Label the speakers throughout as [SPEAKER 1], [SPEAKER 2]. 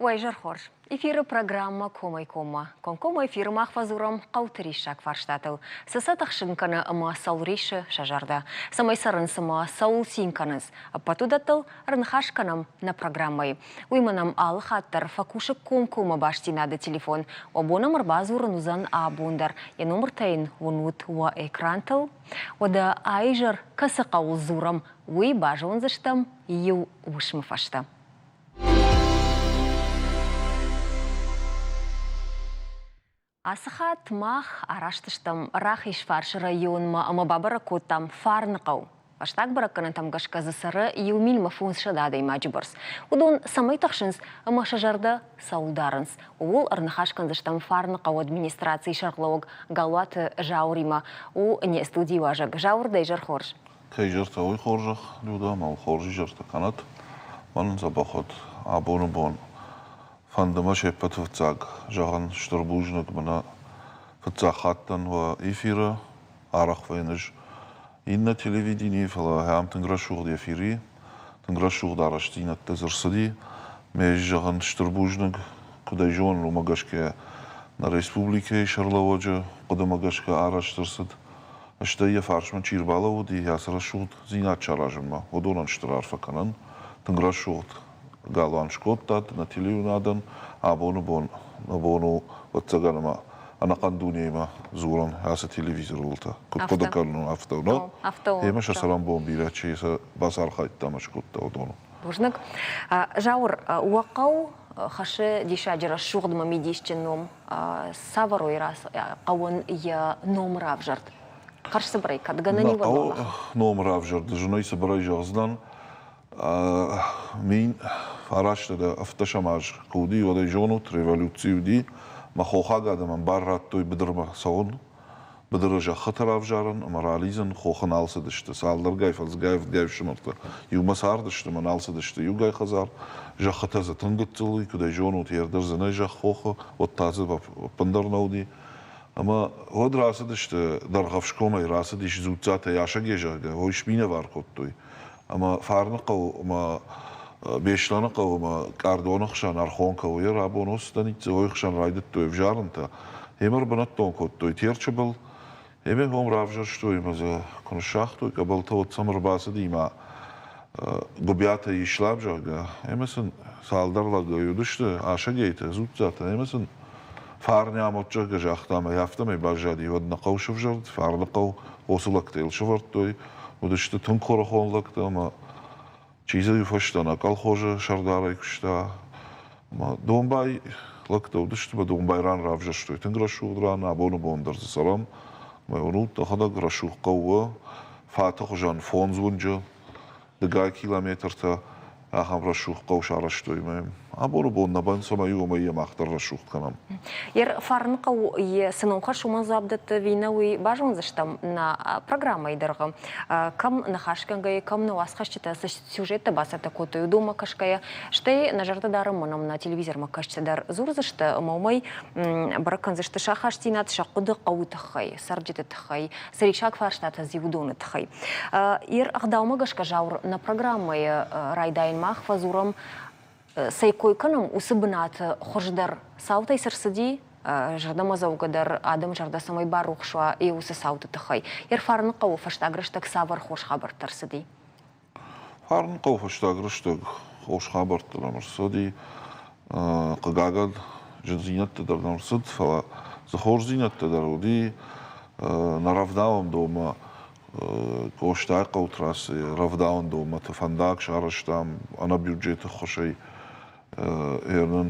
[SPEAKER 1] Уӕ изӕр хорз. Эфиры программӕ Комӕй-коммӕ. Комкоммӕ эфиры мах фӕдзурӕм хъӕуты риссаг фарстатыл. Цы сӕ тыхсын кӕны ӕмӕ цӕуыл риссы сӕ зӕрдӕ? Цӕмӕй цӕрынц ӕмӕ цӕуыл цин кӕнынц? Ӕппӕт уыдӕттыл ӕрныхас кӕнӕм нӕ программӕйы. Уый мӕнӕм алы хатт дӕр фӕкусы комкоммӕ бастдзинады телефон. Уӕ бон ӕм ӕрбадзурын уыдзӕн абон дӕр. Йӕ номыртӕ йын уынут уӕ экрантыл. Уӕдӕ а изӕр кӕцы хъӕуыл дзурӕм, уый базондзыстӕм иу уысмы фӕстӕ. Ацы хатт мах араст стӕм Рахизфарсы районмӕ ӕмӕ бабӕрӕг кодтам Фарныхъӕу. Фӕстаг бӕрӕггӕнӕнтӕм гӕсгӕ дзы цӕры 1500 адӕймаджы бӕрц. Уыдон цӕмӕй тыхсынц ӕмӕ сӕ зӕрдӕ цӕуыл дарынц, ууыл ӕрныхас кӕндзыстӕм Фарныхъӕуы администрацийы сӕргълӕууӕг Галуаты Зауыримӕ. У не студийы уазӕг. Зауыр, дӕ изӕр хорз.
[SPEAKER 2] Кӕй изӕртӕ, уый хорзӕх, Люда, ӕмӕ хорз изӕртӕ кӕнӕт. Мӕнӕн дзӕбӕх уӕд абоны бон. Фӕнды мӕ се ппӕты фыццаг зӕгъын стыр бузныг мӕнӕ фыццаг хаттӕн уӕ эфиры арӕх вӕййын ӕз иннӕ телевиденийы, фӕлӕ ахӕм тынг рӕсугъд эфири, тынг рӕсугъд арӕзтдзинӕдтӕ дзы рцыди. Ме ӕз зӕгъын стыр бузныг, куыд ӕй зонын, уымӕ гӕсгӕ нӕ республикӕйы сӕргълӕууӕджы хъуыдымӕ гӕсгӕ арӕзт ӕрцыд. Стӕй йӕ фарсмӕ чи рбалӕууыди ацы рӕсугъддзинад саразынмӕ, уыдонӕн стыр арфӕ кӕнӕн. Тынг рӕсугъд галуан скодтат нӕ телеуынадӕн. Абоны бон нӕ бон у, ӕвӕццӕгӕн, ӕмӕ ӕнӕхъӕн дунеимӕ дзурын ацы телевизоры уылты. Куыд хъуыды кӕнын, афтӕ у, нӕ?
[SPEAKER 1] Афтӕ у.
[SPEAKER 2] Ӕмӕ сӕ цӕрӕнбон бирӕ чи сӕ бацархайдта ӕмӕ скодта, уыдоны.
[SPEAKER 1] Бузныг. Зауыр, уӕ хъӕу хӕссы диссаджы рӕсугъдмӕ мидисджын ном. Цавӕр у хъӕуӕн йӕ ном равзӕрд? Хӕрзцыбырӕй кӕд гӕнӕн и, уӕд
[SPEAKER 2] Ном равзӕрд зынӕй цыбырӕй зӕгъдзынӕн. 1918 аз куы уыди, уӕд ӕй зонут, революци уыди. Мӕ хохаг адӕмӕн бар радтой быдырмӕ цӕуын. Быдыры зӕххытӕ равзарын ӕмӕ ралидзын хохы нал цыдысты. Цалдӕргай, фӕндзгай, ӕвдгай ӕфсымӕртӕ иумӕ цардысты ӕмӕ нал цыдысты иугай хӕдзар. Зӕххытӕ дзы тынг гыццыл уыди, куыд ӕй зонут, йе рдӕр дзы нӕй зӕхх хохы, уӕд та дзы ӕппындӕр нӕ уыди. Ӕмӕ уӕд рацыдысты Дӕргъӕвсгомӕй рацыдис Дзуццатӕй Асӕге, зӕгъгӕ, уый сминӕвар кодтой. Ӕмӕ Фарныхъӕу ӕмӕ Беслӕныхъӕу ӕмӕ Къардоны хсӕн Архонкӕ уый рабон уыцы станицӕ хсӕн райдыдтой ӕвзарынтӕ. Ӕмӕ ӕрбынӕттон кодтой Терчы был. Ӕмӕ уым равзӕрстой ӕмӕ дзы куы ныссагътой къӕбӕлтӕ, уӕд сӕм ӕрбацыди ма Гуыбиаты Ислам, зӕгъгӕ, ӕмӕ сын цалдӕр лӕгӕй уыдысты, Асӕгейтӕ, Дзуццатӕ, ӕмӕ сын Фарны амонд, зӕгъгӕ, загъта ӕмӕ афтӕмӕй баззади. Уӕд нӕ хъӕу сывзӕрд, Фарны хъӕу, уыцы лӕгтӕ йыл сӕвӕрдтой. Уыдысты тынг куырыхон лӕгтӕ ӕмӕ чи дзы иу фӕстӕ нӕ колхозы сӕрдарӕй куыста. Ӕмӕ домбай лӕгтӕ уыдысты ӕмӕ домбай ран равзӕрстой. Тынг рӕсугъд ран, абоны бон дӕр дзы цӕрӕм. Ӕмӕ уынут, дӕхӕдӕг рӕсугъд хъӕу у, фаты хуызӕн фондз уынджы, дыгай километртӕ ахӕм рӕсугъд хъӕу сарӕзтой ӕмӕ абоны бон нӕ бон цӕмӕй у, ӕмӕ йӕ мах дӕр рӕсугъд кӕнӕм.
[SPEAKER 1] Ер Фарныхъӕу цы ном хӕссы, уымӕн дзуапп дӕтты ӕви нӕ, уый базондзыстӕм нӕ программӕйы дӕргъы. Кӕм ныхасгӕнгӕйӕ, кӕм нӕ уацхӕсджытӕ цы сюжеттӕ бацӕттӕ кодтой, уыдонмӕ кӕсгӕйӕ, стӕй нӕ зӕрдӕ дарӕм мӕнӕм нӕ телевизормӕ кӕсджытӕ дӕр дзурдзысты ӕмӕ уымӕй бӕрӕг кӕндзысты сӕ ахастдзинад, сӕ хъуыды хъӕуы тыххӕй, цӕрджыты тыххӕй, цы риссаг фарстатӕ дзы уыдоны тыххӕй. Ир ӕгъдаумӕ гӕсгӕ Зауыр нӕ программӕйы райдайын мах фӕдзурӕм, цӕй кой кӕнӕм, уыцы бынаты хуыздӕр цаутӕй цы рцыди, зӕрдӕмӕдзӕугӕдӕр адӕм зӕрдӕ цӕмӕй барухс уа, йе уыцы цауты тыххӕй. Фарныхъӕуы фӕстаг рӕстӕг цавӕр хорз хабӕрттӕ рцыди?
[SPEAKER 2] Фарныхъӕуы фӕстаг рӕстӕг хорз хабӕрттӕ нӕм ӕрцыди. Хъыгагӕн, зындзинӕдтӕ дӕр нӕм ӕрцыд, фӕлӕ дзы хорздзинӕдтӕ дӕр уыди. Нӕ рӕвдауӕндонмӕ Къостайыхъӕуы трассӕйы рӕвдауӕндонмӕ фӕндаг сарӕзтам ӕнӕ бюджеты ӕххуысӕй. Нын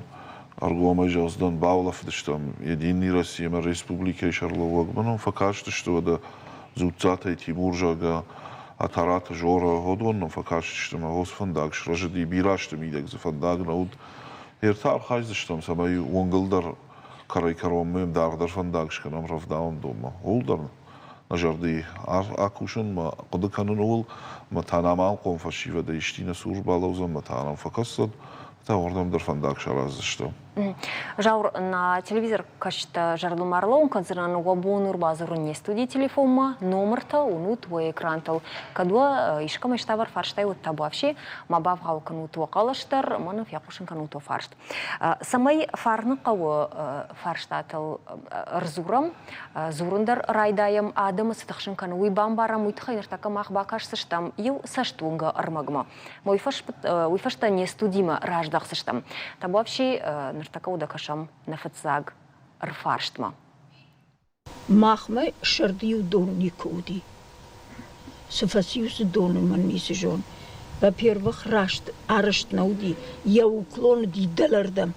[SPEAKER 2] ӕргомӕй зӕгъдзынӕн, баулӕфыдыстӕм Единый Россия ӕмӕ республикӕйы сӕргълӕууӕгмӕ нӕм фӕкастысты уӕдӕ Дзуццатӕй Тимур, зӕгъгӕ, Атараты Жора, уыдон нӕм фӕкастысты ӕмӕ уыцы фӕндаг срӕзыди, бирӕ азты мидӕг дзы фӕндаг нӕ уыд. Ӕртӕ архайдзыстӕм, цӕмӕй уынгыл дӕр кӕрӕй-кӕронмӕ даргъдӕр фӕндаг скӕнӕм рӕвдауӕндонмӕ. Ууыл дӕр нӕ зӕрды акусын мӕ хъуыды кӕнын ууыл, ӕмӕ та нӕм амалхъом фӕсивӕдӕй исти нӕ цур балӕудзӕн, ӕмӕ та нӕм фӕкӕсдзӕн. Та уырдӕм дӕр фӕндаг сараздзыстӕм.
[SPEAKER 1] Заур, нӕ телевизор кӕсджытӕ зӕрдыл ма ӕрлӕууын кӕндзынӕн, уӕ бон у ӕрбадзурын не студийы телефонмӕ, номыртӕ уынут уӕ экрантыл. Кӕд уӕ искӕмӕ ставӕр фарстай, уӕд табуафси, ма бавгъау кӕнут уӕ хъӕлӕс дӕр, ӕмӕ нын фехъусын кӕнут уӕ фарст. Цӕмӕй Фарны хъӕуы фарстатыл ӕрдзурӕм, дзурын дӕр райдайӕм, адӕмы цы тыхсын кӕны, уый бамбарӕм, уый тыххӕй ныртӕккӕ мах бакӕсдзыстӕм иу цӕстуынгӕ ӕрмӕгмӕ. Уый фӕстӕ не студимӕ раздӕхдзыстӕм. Табуафси, ныртӕккӕ уыдӕ кӕсӕм нӕ фыццаг ӕрфарстмӕ.
[SPEAKER 3] Махмӕ сӕрды иу дон никуы уыди. Цы фӕци уыцы дон, уымӕн ницы зон. Во-первых, раст арӕзт нӕ уыди, йӕ уклон уыди дӕлӕрдӕм.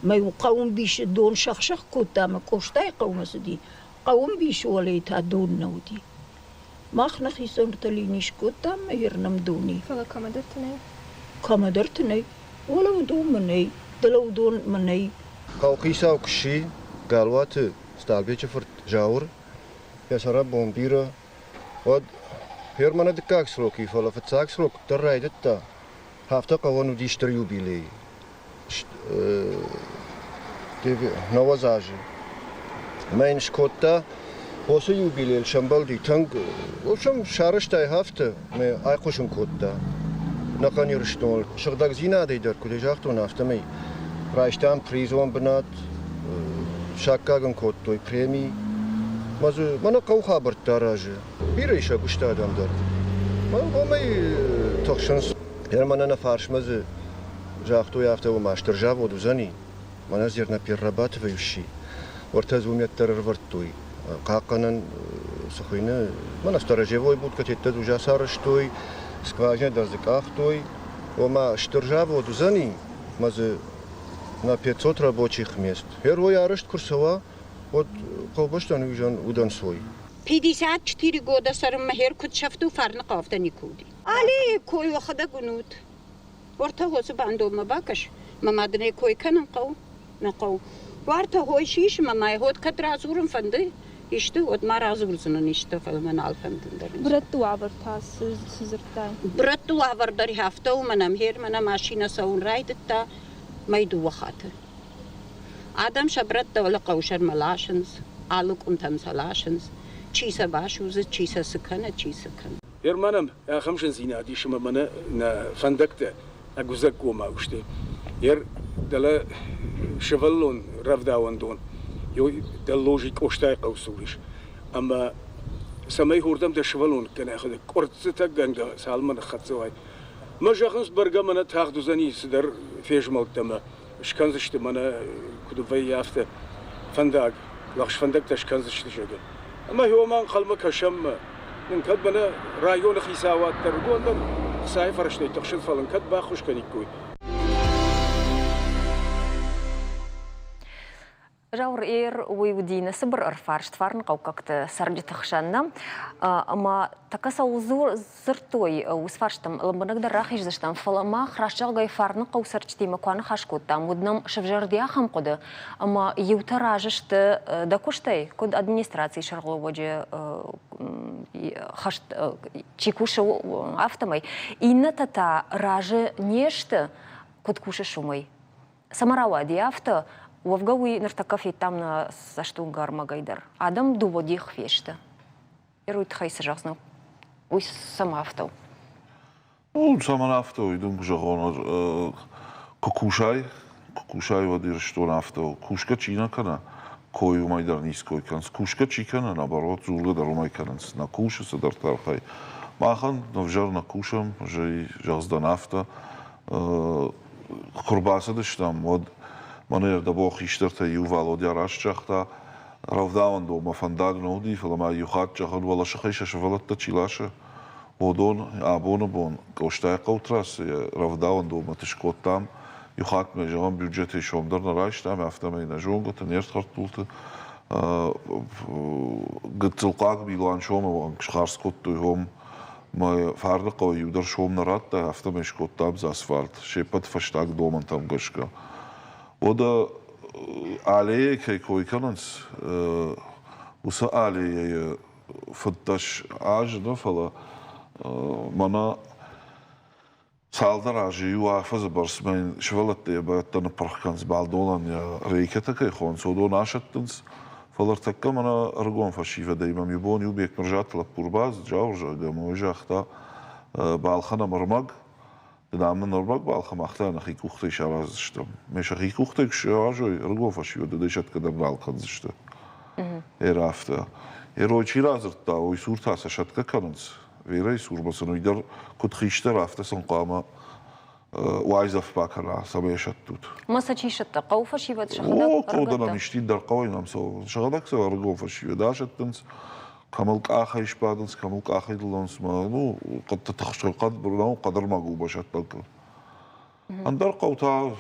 [SPEAKER 3] Мӕ-иу хъӕуы мбисы дон сӕх-сӕх кодта ӕмӕ Къостайы хъӕумӕ цыди, хъӕуы мбисы уӕлейы та дон нӕ уыди. Мах нӕхицӕн лини скодтам ӕмӕ ернӕм дони.
[SPEAKER 4] Фӕлӕ кӕмӕдӕрты нӕй?
[SPEAKER 3] Кӕмӕдӕрты нӕй. Уӕлӕ уыдонмӕ нӕй, дӕлӕ уыдонмӕ нӕй.
[SPEAKER 5] Хъӕухицау куы сси Галуаты Сталбечы фырт Зауыр, йӕ сӕрӕнбон бирӕ, уӕд фермӕны дыккаг срок и, фӕлӕ фыццаг срок дӕр райдыдта. Афтӕ хъӕуӕн уыди стыр юбилей. 90 азы. Ӕмӕ йын скодта уыцы юбилейыл сӕмбӕлди тынг, в общем, сарӕзта йӕ афтӕ, ӕмӕ айхъуысын кодта ӕнӕхъӕн Ирыстоныл. Сыгъдӕгдзинадӕй дӕр, куыд загътон, афтӕмӕй райстам призон бынат, саккаг ын кодтой преми. Мӕ дзы мӕнӕ хъӕуы хабӕрттӕ аразы. Бирӕ ис ӕгуыст адӕм дӕр. Уымӕй тыхсынц. Мӕнӕ нӕ фарсмӕ дзы загътой, афтӕ ома стыр завод уыдзӕни, мӕнӕ зерноперерабатывающий сси. Уӕртӕ дзы уым дӕр ӕрывӕрдтой хъахъхъӕнӕн, цы хуыйны, мӕнӕ сторожевой будкӕ теттӕ дзы уже сарӕзтой, скважинӕ дӕр дзы къахтой. Ома стыр завод уыдзӕни, мӕ дзы на 500 рабочих мест. Герой арӕзт куы рцӕуа, уӕд хъӕубӕстӕн уыдзӕн удӕнцой.
[SPEAKER 6] 54 года цӕрынмӕ хер куыд сӕфту, фарны хъӕуфтӕ никуы уыди. Алийы кой уӕхӕдӕг уынут. Уӕртӕ хосы бандонмӕ бакӕс, мӕ ма дын ӕй кой кӕнын хъӕуы? Нӕ хъӕуы. Уӕртӕ хой сисы мӕ ма йӕ кӕд радзурын фӕнды исты, уӕд ма радзурдзынӕн исты, фӕлӕ мӕ нал фӕнды ӕндӕр.
[SPEAKER 4] Брӕтты уавӕр та цы дзырдтай?
[SPEAKER 6] Брӕтты уавӕр дӕр афтӕ у, мӕнӕ мхермӕ нӕ машинӕ цӕуын райдыдта мӕй дыууӕ хатты. Адӕм сӕ брӕттӕ уӕлӕ хъӕусӕрмӕ ласынц, алы къуымтӕм сӕ ласынц. Чи сӕ басудзы, чи сӕ цы кӕны, чи цы кӕны.
[SPEAKER 7] Германӕн ахӕм зындзинад ис, ӕмӕ мӕнӕ нӕ фӕндӕгтӕ ӕгуыдзӕггомау сты. Ер дӕлӕ сывӕллон рӕвдауӕндон дӕллози Къостайы хъӕуы цур ис. Ӕмӕ цӕмӕй уырдӕм дӕ сывӕллон кӕнӕ къуырццытӕгӕнгӕ цалынмӕ ныххӕццӕ уай. Мӕ зӕгъынц, бӕргӕ мӕнӕ тагъд уыдзӕни цыдӕр фезмӕлдтӕ ӕмӕ скӕндзысты мӕнӕ куыд вӕййы, афтӕ фӕндаг, лӕгъз фӕндӕгтӕ скӕндзысты, зӕгъгӕ. Ӕмӕ уымӕ ӕнхъӕлмӕ кӕсӕм нын кӕд мӕнӕ районы хицауад дӕр, уыдон дӕр ӕхцайы фӕрӕзтӕй тыхсынц, фӕлӕ нын кӕд баххуыс кӕниккой.
[SPEAKER 1] Зауыр Эр уый уыди нӕ цыбыр ӕрфарст фарнхъӕуккӕгты цӕрджыты хсӕн нӕ. Ӕмӕ тӕккӕ цӕуыл дзырдтой, уыцы фарстӕм лӕмбынӕгдӕр рахиздзыстӕм, фӕлӕ мах раст зӕгъгӕй Фарныхъӕу цӕрджытимӕ куы аныхас кодтам, уӕд нӕм сӕвзӕрди ахӕм хъуыды, ӕмӕ иутӕ разы сты дӕ куыстӕй, куыд администрацийы сӕргълӕууӕджы хӕст чи кусы, афтӕмӕй. Иннӕтӕ та разы не сты, куыд кусыс, уымӕй. Цӕмӕ рауади афтӕ, уӕвгӕ уый ныртӕккӕ федтам нӕ цӕстуынгӕ ӕрмӕгӕй дӕр. Адӕм дыууӕ дих фесты. Уый тыххӕй цы зӕгъдзынӕ? Уый цӕмӕ афтӕ у?
[SPEAKER 2] Ну, цӕмӕн афтӕ у, дын куы зӕгъон, куы кусай, куы кусай, уӕд Ирыстон афтӕ у. Кусгӕ чи нӕ кӕна, кой уымӕй дӕр ницы кой кӕнынц. Кусгӕ чи кӕны, наоборот, дзургӕ дӕр уымӕй кӕнынц. Нӕ кусы цыдӕртӕ архай. Махӕн ӕвзӕр нӕ кусӕм, зӕгъдзӕн афтӕ. Куы рбацыдыстӕм, уӕд мӕнӕ ӕрдӕбон хистӕртӕй иу Валодя раст загъта, рӕвдауӕндонмӕ фӕндаг нӕ уыди, фӕлӕ ма иу хатт зӕгъын, уӕлӕсыхӕй сӕ сывӕллӕттӕ чи ласы, уыдон абоны бон Къостайыхъӕуы трассӕйӕ рӕвдауӕндонмӕ скодтам. Иу хатт ма, зӕгъӕм, бюджетӕй сом дӕр нӕ райстам, афтӕмӕй нӕ зонгӕты, не рдхӕрдтулты гыццыл хъуаг милуан сомы онг схардз кодтой уым. Мӕ Фарныхъӕуы иу дӕр сом нӕ радта, афтӕмӕй скодтам дзы асфальт, се ппӕт фӕстаг домӕнтӕм гӕсгӕ. Уӕдӕ аллейӕ кӕй кой кӕнынц, уыцы аллейӕйы фыддӕс азы нӕ, фӕлӕ мӕнӕ Цалдӕр азы иу афӕдзы бӕрц мӕ сывӕллӕттӕ йӕ бӕттӕ ныппырх кӕнынц, бӕлдонӕн йӕ рейкӕтӕ кӕй хонынц, уыдон асӕттынц. Фӕлӕ ӕртӕккӕ мӕнӕ ӕрыгон фӕсивӕдӕй мӕм иу бон иу Бекмырзаты лӕппу ӕрбацыд, Зауыр, зӕгъгӕ, ӕмӕ уый загъта, балхӕнӕм ӕрмӕг, ды дам нын ӕрмӕг балхӕ, мах та нӕхи къухтӕй сараздзыстӕм. Ме сӕхи къухтӕй куы саразой, ӕрыгон фӕсивӕд уыдӕй сӕтгӕ дӕр нал кӕндзысты. Ӕрӕфтӕ. Эрой чи радзырдта, уый цур та сӕ сӕтгӕ кӕнынц. Верӕйы цурмӕ сын уый дӕр куыд хистӕр, афтӕ сын хъуамӕ уайдзӕф бакӕна, цӕмӕй сӕттут.
[SPEAKER 1] Ма сӕ чи сӕтты? Хъӕуы фӕсивӕд сӕхӕдӕг?
[SPEAKER 2] О, хъӕу дӕр нӕм исти дӕр хъӕуӕй нӕм цӕуы. Сӕхӕдӕг сӕ ӕрыгон фӕсивӕд асӕттынц, кӕмыл къахӕй сбадынц, кӕмыл къахӕй лӕууынц, ну, хъӕдты тыхстой хъӕд, хъӕдӕрмӕг у басӕттӕг. Ӕндӕр хъӕу та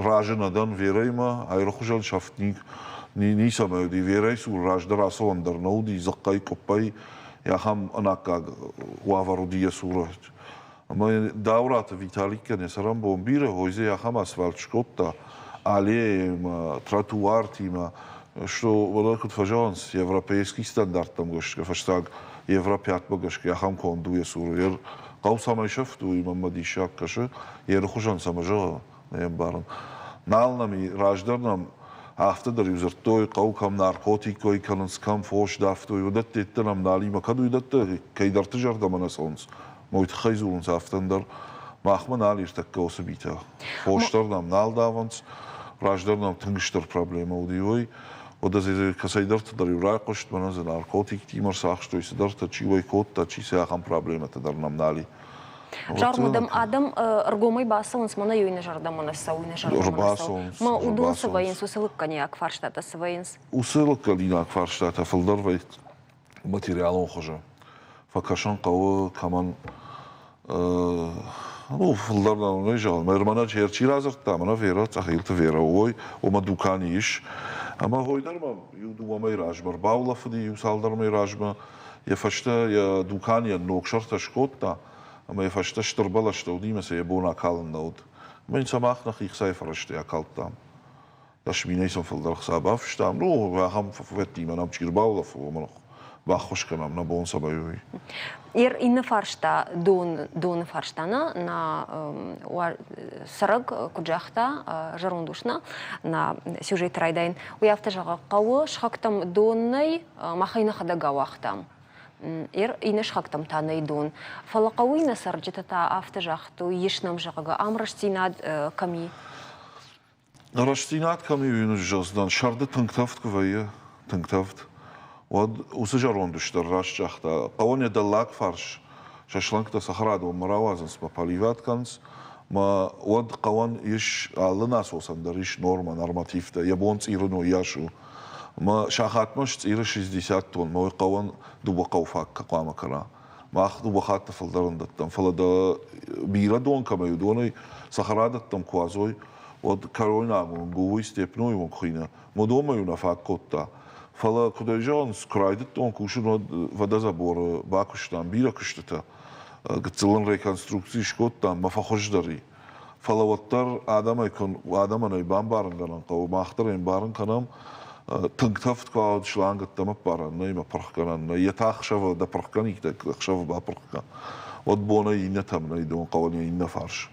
[SPEAKER 2] разы нӕ дӕн Верӕимӕ, айрыхуызӕн сӕфт ницӕмӕй уыди. Верӕйы цур раздӕр ацӕуӕн дӕр нӕ уыди, дзыхъхъӕй-къуыппӕй ахӕм ӕнаккаг уавӕр уыди йӕ цуры. Ӕмӕ Дауыраты Виталиккӕн йӕ цӕрӕнбон бирӕ, хойдзӕй ахӕм асфальт скодта, аллеяимӕ, тротуартимӕ, что, уӕдӕ куыд фӕзӕгъынц, европейский стандарттӕм гӕсгӕ, фӕстаг европӕтмӕ гӕсгӕ ахӕм конд у йӕ цуры. Хъӕу цӕмӕй сӕфт у, уый мӕнмӕ диссаг кӕсы, йе рхуызӕн цӕмӕ зӕгъы, нӕ ӕмбарын. Нал нӕм и, раздӕр нӕм афтӕ дӕр-иу дзырдтой, хъӕу кӕм наркотик кой кӕнынц, кӕм фос давтой, уыдӕттӕ нӕм нал и, мӕ кӕд уыдӕттӕ кӕйдӕрты зӕрдӕмӕ нӕ цӕуынц, мӕ уый тыххӕй дзурынц афтӕ ӕндӕр. Махмӕ нал ис тӕккӕ уыцы митӕ. Фос дӕр нӕм нал давынц, раздӕр нӕм тынг стыр проблемӕ уыди уый. Уӕдӕ дзы кӕцӕйдӕрты дӕр-иу райхъуыст, мӕнӕ дзы наркотиктимӕ рцахстой цыдӕртӕ, чи уӕй кодта, чи цы, ахӕм проблемӕтӕ дӕр нӕм нал и.
[SPEAKER 1] Зармудӕм адӕм ӕргомӕй бацӕуынц, мӕнӕ иу иннӕ зӕрдӕмӕ нӕ цӕуы, иннӕ зӕрдӕмӕ нӕ цӕуы. Мӕ уыдон цы вӕййынц, уыцы лыггӕнинаг фарстатӕ цы вӕййынц?
[SPEAKER 2] Уыцы лыггӕнинаг фарстатӕ фылдӕр вӕййынц материалон хуызы. Фӕкӕсын хъӕуы, кӕмӕн ну, фылдӕр нӕ зӕгъын. Мӕнӕ чи радзырдта, мӕнӕ Вера, Цъӕхилты Вера, ой, уымӕ дукани ис. Ӕмӕ хой дӕр мӕм иу-дыууӕ мӕй размӕ ӕрбаулӕфыди, иу цалдӕр мӕй размӕ. Йӕ фӕстӕ йӕ дуканийӕн ног сӕртӕ скодта, ӕмӕ йӕ фӕстӕ стыр бӕлӕстӕ уыди, ӕмӕ сӕ йӕ бон акалын нӕ уыд. Ӕмӕ йын сӕ мах нӕхи хцайы фӕрӕзтӕй акалдтам. 10 000-ӕй сын фылдӕр хца бафыстам. Ну, ахӕм фӕттимӕ нӕм чи рбаулӕфы, уымӕн баххуыс кӕнӕм, нӕ бон цӕмӕй уый.
[SPEAKER 1] Ер иннӕ фарста, дон, доны фарста нӕ, на цӕрӕг куыд загъта, зӕронд ус нӕ, на сюжет райдайын, уый афтӕ зӕгъы, хъӕуы сыхӕгтӕм дон нӕй, махӕй нӕхӕдӕг ауагътам. Ер иннӕ сыхӕгтӕм та нӕй дон. Фӕлӕ хъӕуы иннӕ цӕрджытӕ та афтӕ загътой, ис нӕм, зӕгъгӕ, ам рӕстдзинад кӕм и?
[SPEAKER 2] Рӕстдзинад кӕм и, уый зӕгъдзынӕн, сӕрды тынг тӕвд куы вӕййы, тынг тӕвд, уӕд уыцы зӕронд ус дӕр раст загъта, хъӕуӕн йӕ дӕллаг фарс сӕ шлангтӕ цӕхӕрадонмӕ рауадзынц мӕ поливӕд кӕнынц, мӕ уӕд хъӕуӕн ис алы насосӕн дӕр ис нормӕ, нормативтӕ, йӕ бон цъирын уыйас у. Мӕ сахатмӕ сцъиры 60 тонн, мӕ уый хъӕуӕн дыууӕ хъӕуы фаг хъуамӕ кӕна. Мах дыууӕ хатты фылдӕр ын дӕттӕм, фӕлӕ дӕ бирӕ дон кӕмӕй, уыдонӕй цӕхӕрадӕттӕм куы уадзой, уӕд кӕройнаг уынг у, уый степной уынг хуыйны, уыдонмӕ-иу нӕ фаг кодта. Фӕлӕ, куыд ӕй зӕгъынц, куы райдыдтон кусын, уӕд водозаборы бакуыстам бирӕ куыстытӕ, гыццыл ын реконструкци скодтам, мӕ фӕхуыздӕр и. Фӕлӕ уӕддӕр адӕмӕй адӕмӕн ӕй бамбарынгӕнӕн хъӕуы, мах дӕр ӕй ӕмбарын кӕнӕм, тынг тӕвд куы уа, уӕд шлангӕттӕм ӕппарӕн нӕй ӕмӕ пырхгӕнӕн нӕй. Йе та ӕхсӕвы дӕ пырхгӕнинӕгтӕ ӕхсӕвы бапырх кӕн, уӕд бонӕй иннӕтӕм нӕй дон хъӕуӕн йӕ иннӕ фарс.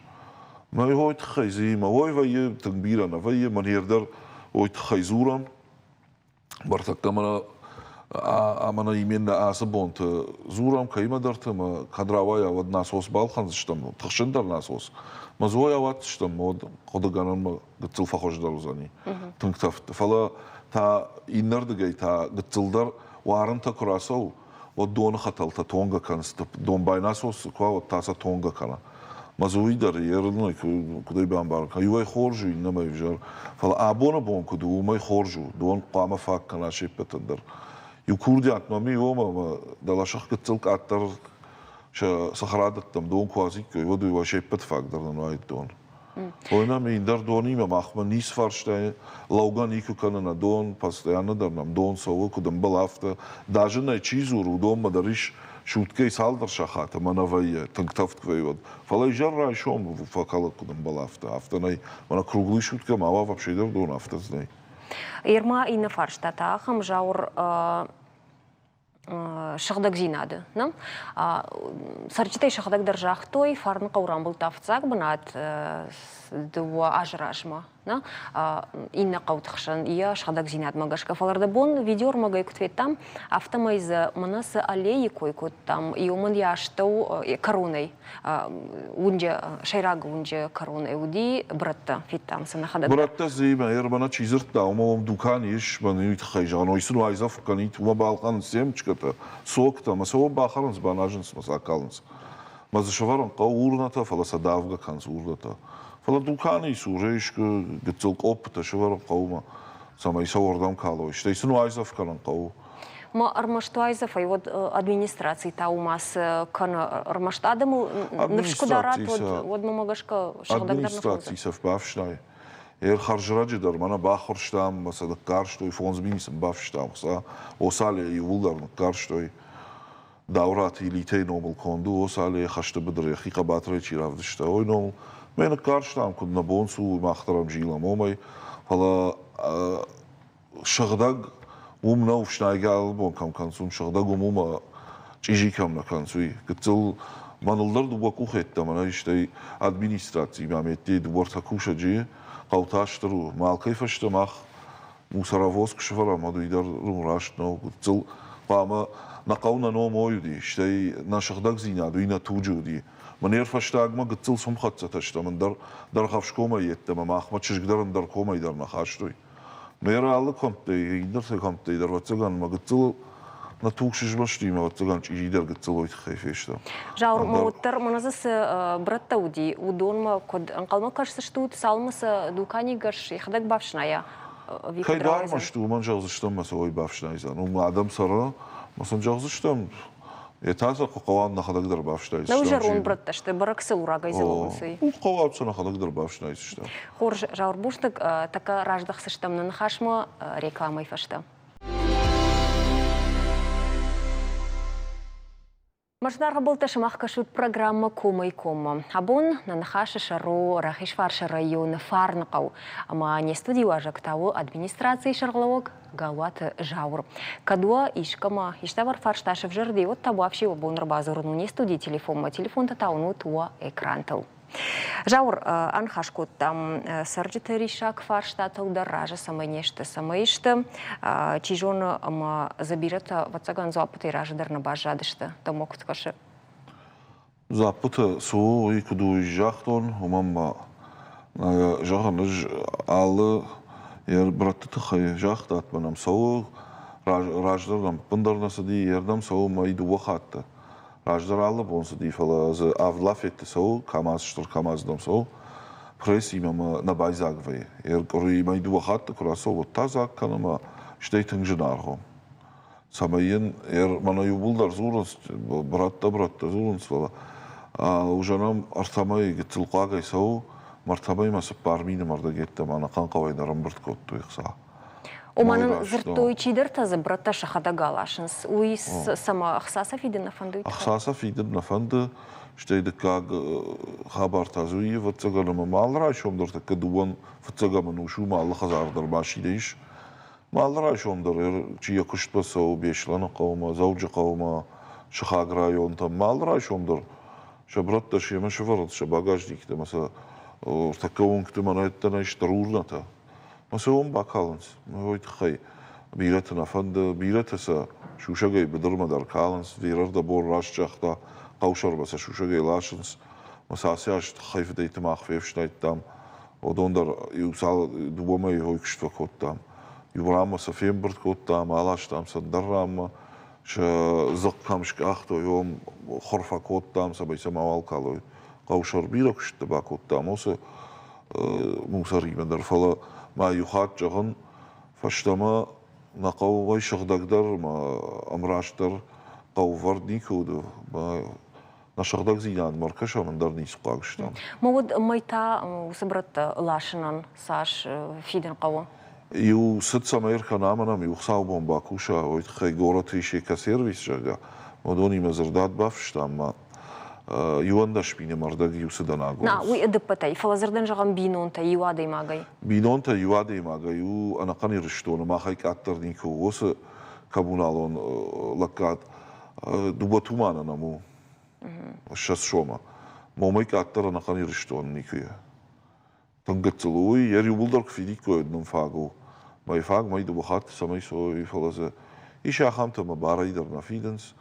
[SPEAKER 2] Мӕ уой тыххӕй дзы мӕ уой вӕййы, тынг бирӕ нӕ вӕййы, мӕн дӕр уой тыххӕй дзурӕм. Бартӕккӕ мӕнӕ ӕмӕ нӕ именно ацы бонты дзурӕм кӕимӕдӕрты ӕмӕ кӕд рауайа, уӕд насос балхӕндзыстӕм, тыхджындӕр насос. Мӕ дзой ауадздзыстӕм, уӕд хъуыдыгӕнӕнмӕ гыццыл фӕхуыздӕр уыдзӕни тынг тӕвдты. Фӕлӕ та иннӕрдыгӕй та гыццылдӕр уарынтӕ куы рацӕуы, уӕд доны хӕтӕлтӕ тонгӕ кӕнынц. Домбай насос дзы куы уа, уӕд та сӕ тонгӕ кӕна. Мӕ дзы уый дӕр ерынӕй куыдӕй бамбарын кӕна. Иуӕй хорз у, иннӕмӕй ӕвзӕр. Фӕлӕ абоны бон куыд у, уымӕй хорз у. Дон хъуамӕ фаг кӕна се ппӕтӕн дӕр. Иу курдиат мӕм и, омӕ мӕ дӕлӕсых гыццыл къаддӕр сӕ цӕхӕрадӕттӕм дон куы уадзиккой, уӕд уый се ппӕт фаг дӕр нын уаид дон. Ой, нӕм ӕндӕр донимӕ махмӕ ницы фарста лӕугӕ никуы кӕны нӕ дон, постоянно дӕр нӕм дон цӕуы, куыд ӕмбӕлы, афтӕ. Даже нӕ чи дзуры, уыдонмӕ дӕр ис суткӕйы цалдӕр сахаты мӕ нӕ вӕййы, тынг тӕвд куы вӕййы, уӕд. Фӕлӕ изӕр райсом фӕкӕлы, куыд ӕмбӕлы, афтӕ. Афтӕ нӕй. Мӕнӕ круглый суткӕ ма уа вообще дӕр дон, афтӕ дзы нӕй.
[SPEAKER 1] Ерма иннӕ фарста та ахӕм, Зауыр, Сыгъдӕгдзинады. Нӕ? Цӕрджытӕй сӕхӕдӕг дӕр загътой, Фарныхъӕу рамбылдта фыццаг бынат 2 азы размӕ. Нӕ? Иннӕ хъӕуты хсӕн йӕ сыгъдӕгдзинадмӕ гӕсгӕ. Фӕлӕ ӕрдӕбон видеоӕрмӕгӕй куыд федтам, афтӕмӕй дзы мӕнӕ цы аллейы кой кодтам, иу мын йӕ астӕу кӕронӕй уынджы, сӕйраг уынджы кӕронӕй уыди брӕттӕ, федтам сӕ нӕхӕдӕг.
[SPEAKER 2] Брӕттӕ дзы мӕ чи дзырдта, уымӕ уым дукани ис, мӕн уый тыххӕй зӕгъын, ой сын уайдзӕф кӕнит, уымӕ балхӕнынц семечкӕтӕ, соктӕ, мӕ сӕ уым бахӕрынц, баназынц мӕ сӕ акалынц. Мӕ дзы сӕвӕрын хъӕуы урнӕтӕ, фӕлӕ сӕ давгӕ кӕнынц урнӕтӕ. Фӕлӕ дуканийы цур искуы гыццыл къоппытӕ сӕвӕрын хъӕуы мӕ, цӕмӕй сӕ уырдӕм калой, стӕй сын уайдзӕф кӕнын хъӕуы.
[SPEAKER 1] Ма ӕрмӕст уайдзӕфӕй уӕд администраци та уымӕ цы кӕны? Ӕрмӕст адӕмыл ныфс куы дарат, уӕд мӕмӕ гӕсгӕ сыгъдӕгдӕр
[SPEAKER 2] Администраци сӕ бафснайы. Ӕрхӕрзрӕджы дӕр мӕнӕ баххуырстам, мӕ сӕ ныккарстой, 5000 сын бафыстам хца. Осале иууылдӕр ныккарстой. Даураты Илитӕйы номыл конд у Осалейы хӕсты быдыры йӕхи хъӕбатырӕй чи равдыста, уый номыл. Мӕ ныккарстам, куыд нӕ бон цы у, мах дӕр ӕм зилӕм уымӕй. Фӕлӕ сыгъдӕг уым нӕу, фснайгӕ алы бон кӕм кӕнынц, уым сыгъдӕг уым у мӕ чъизи кӕм нӕ кӕнынц, уый. Гыццыл мӕныл дӕр дыууӕ къухы йеддӕмӕ нӕ стӕй администрациимӕ ме дде дыууӕ-ӕртӕ кусӕджы, хъӕу та стыр у. Мӕ алкӕй фӕстӕ мах мусоровоз куы сӕвӕрӕм, уӕд уый дӕр раст нӕу. Гыццыл хъуамӕ нӕ хъӕу нӕ ном ой уыди, стӕй нӕ сыгъдӕгдзинад уый нӕ туджы уыди. Мӕн ӕрфӕстагмӕ гыццыл сумхӕццӕтӕ стӕм, ӕндӕр Дӕргъӕвсгомӕй йеддӕмӕ махмӕ чызг дӕр ӕндӕр комӕй дӕр нӕ хастой. Мӕ алы кӕмттӕй, иннӕ кӕмттӕй дӕр, ӕвӕццӕгӕн, мӕ гыццыл нӕ туг сызмӕсти, мӕ ӕвӕццӕгӕн, чъизидӕр гыццыл уый тыххӕй фестӕм.
[SPEAKER 1] Зауыр, ма уӕддӕр мӕнӕ дзы цы брӕттӕ уыди, уыдонмӕ куыд ӕнхъӕлмӕ кӕсдзыстут, цалынмӕ сӕ дуканигӕс йӕхӕдӕг бафснайа?
[SPEAKER 2] Кӕй дармӕ сты, уымӕн зӕгъдзыстӕм, мӕ сӕ уый бафснайдзӕн. Уым адӕм цӕры, мӕ сын зӕгъдзыстӕм, Йе та сӕ хъӕуӕн нӕхӕдӕг дӕр бафснайдзыстӕм.
[SPEAKER 1] Нӕу зӕронд брӕттӕ сты, бӕрӕг сыл рагӕй дзылонц уый.
[SPEAKER 2] Хъӕуӕн сӕ нӕхӕдӕг дӕр бафснайдзыстӕм.
[SPEAKER 1] Хорз, Зауыр, бузныг. Тӕккӕ раздӕхдзыстӕм нӕ ныхасмӕ рекламӕйы фӕстӕ. Мӕздаргъы былтӕ сымах кӕсут программӕ Комӕй-коммӕ. Абон нӕ ныхасы сӕр у Рахизфарсы районы Фарныхъӕу. Ӕмӕ не студийы уазӕг та у администрацийы сӕргълӕууӕг Галуаты Зауыр. Кӕд уӕ искӕмӕ иставӕр фарста сӕвзӕрди, уӕд табуафси уӕ бон ӕрбадзурын у не студийы телефонмӕ. Телефонтӕ та уынут уӕ экрантыл. Зауыр, аныхас кодтам цӕрджыты риссаг фарстатыл дӕр, разы цӕмӕй не сты, цӕмӕй сты. Чи зоны, ӕмӕ дзы бирӕтӕ, ӕвӕццӕгӕн, дзуаппытӕй разы дӕр нӕ баззадысты. Дӕумӕ куыд кӕсы?
[SPEAKER 2] Дзуаппытӕ цы у, уый куыд у, загътон, уымӕн ма зӕгъын, ӕз алы йӕ брӕтты тыххӕй загътат, мӕн ӕм цӕуы, раздӕр нӕм ӕппындӕр нӕ цыди, йе рдӕм цӕуы мӕй дыууӕ хатты. Раздӕр алы бон цыди, фӕлӕ дзы авд лафетты цӕуы, КАМАЗ стыр КАМАЗ дӕм цӕуы, прессимӕ мӕ нӕ байдзаг вӕййы. Йе къуыри мӕй дыууӕ хатты куы рацӕуы, уӕд та дзаг кӕны ӕмӕ стӕй тынг зынаргъ у. Цӕмӕй йын мӕнӕ иууылдӕр дзурынц, брӕттӕ-брӕттӕ дзурынц, фӕлӕ уызӕн ӕм ӕртӕмӕй гыццыл хъуагӕй цӕуы, ӕртӕмӕй ма 4000 ӕрдӕг йеддӕмӕ ӕнӕхъӕн хъӕуӕй дӕр ӕмбырд кодтой ӕхца.
[SPEAKER 1] Ома нын дзырдтой, чидӕртӕ дзы брӕттӕ сӕхӕдӕг аласынц. Уый цӕмӕ ӕхца сӕ фидын нӕ фӕнды?
[SPEAKER 2] Ӕхца сӕ фидын нӕ фӕнды, стӕй дыккаг хабар та дзы уый, ӕвӕццӕгӕн, ӕмӕ ма алы райсом дӕр тӕккӕ дыууӕн фыццӕгӕм ӕнус у, ма алы хӕдзар дӕр машинӕ ис. Ма алы райсом дӕр чи йӕ куыстмӕ цӕуы Беслӕны хъӕумӕ, Дзӕуджыхъӕумӕ, сыхаг районтӕм, ма алы райсом дӕр сӕ брӕттӕ семӕ сӕвӕрынц сӕ багажниктӕ ӕмӕ сӕ ӕртӕккӕ уынгты мӕнӕ нӕй стыр урнӕтӕ. Мӕ сӕ уым бакалынц. Уый тыххӕй бирӕты нӕ фӕнды, бирӕтӕ сӕ сусӕгӕй быдырмӕ дӕр калынц. Верӕрдӕбон раст загъта, хъӕусӕрмӕ сӕ сусӕгӕй ласынц. Мӕ сӕ ацы аз тыххӕй-фыдӕйты мах фефснайдтам. Уыдон дӕр иу цал дыууӕ мӕйы хой куыст фӕкодтам. Иу ранмӕ сӕ фембырд кодтам, аластам сӕ ӕндӕр ранмӕ. Сӕ дзыхъхъ кӕм скъахтой, уым хуыр фӕкодтам, цӕмӕй сӕ мауал калой. Хъӕусӕр бирӕ куыстытӕ бакодтам уыцы мусоримӕ дӕр, фӕлӕ ма иу хатт зӕгъын, фӕстӕмӕ нӕ хъӕуӕй сыгъдӕгдӕр ӕмӕ ӕмрастдӕр хъӕувӕрд никуы уыд. Нӕ сыгъдӕгдзинадмӕ ӕркӕсӕм, ӕндӕр ницы хъуаг стӕм.
[SPEAKER 1] Ма уӕд мӕй та уыцы брӕттӕ ласынӕн цас фидын хъӕуы?
[SPEAKER 2] Иу цыд цӕмӕй ӕркӕна ӕмӕ нӕм иу хуыцаубон бакуса, уый тыххӕй горӕты ис экосервис, зӕгъгӕ, уыдонимӕ дзырдад бафыстам ӕмӕ 11 000 ӕрдӕг иу цыдӕн агурынц.
[SPEAKER 1] На, уый ӕдыппӕтӕй, фӕлӕ дзырдӕн зӕгъӕм бинонтӕ иу адӕймагӕй.
[SPEAKER 2] Бинонтӕ иу адӕймагӕй у ӕнӕхъӕн Ирыстоны, махӕй къаддӕр никуы у. Уыцы коммуналон лӕггад. Дыууӕ туманы нӕм у 20 сомы. Момӕй къаддӕр ӕнӕхъӕн Ирыстон никуы. Тынг гыццыл у уый, йӕ иууылдӕр куы фидиккой, уӕд нын фаг у. Мӕй фаг, мӕй дыууӕ хатты цӕмӕй цӕуой, фӕлӕ дзы ис ахӕмтӕ, ӕмӕ барӕй дӕр нӕ фидынц.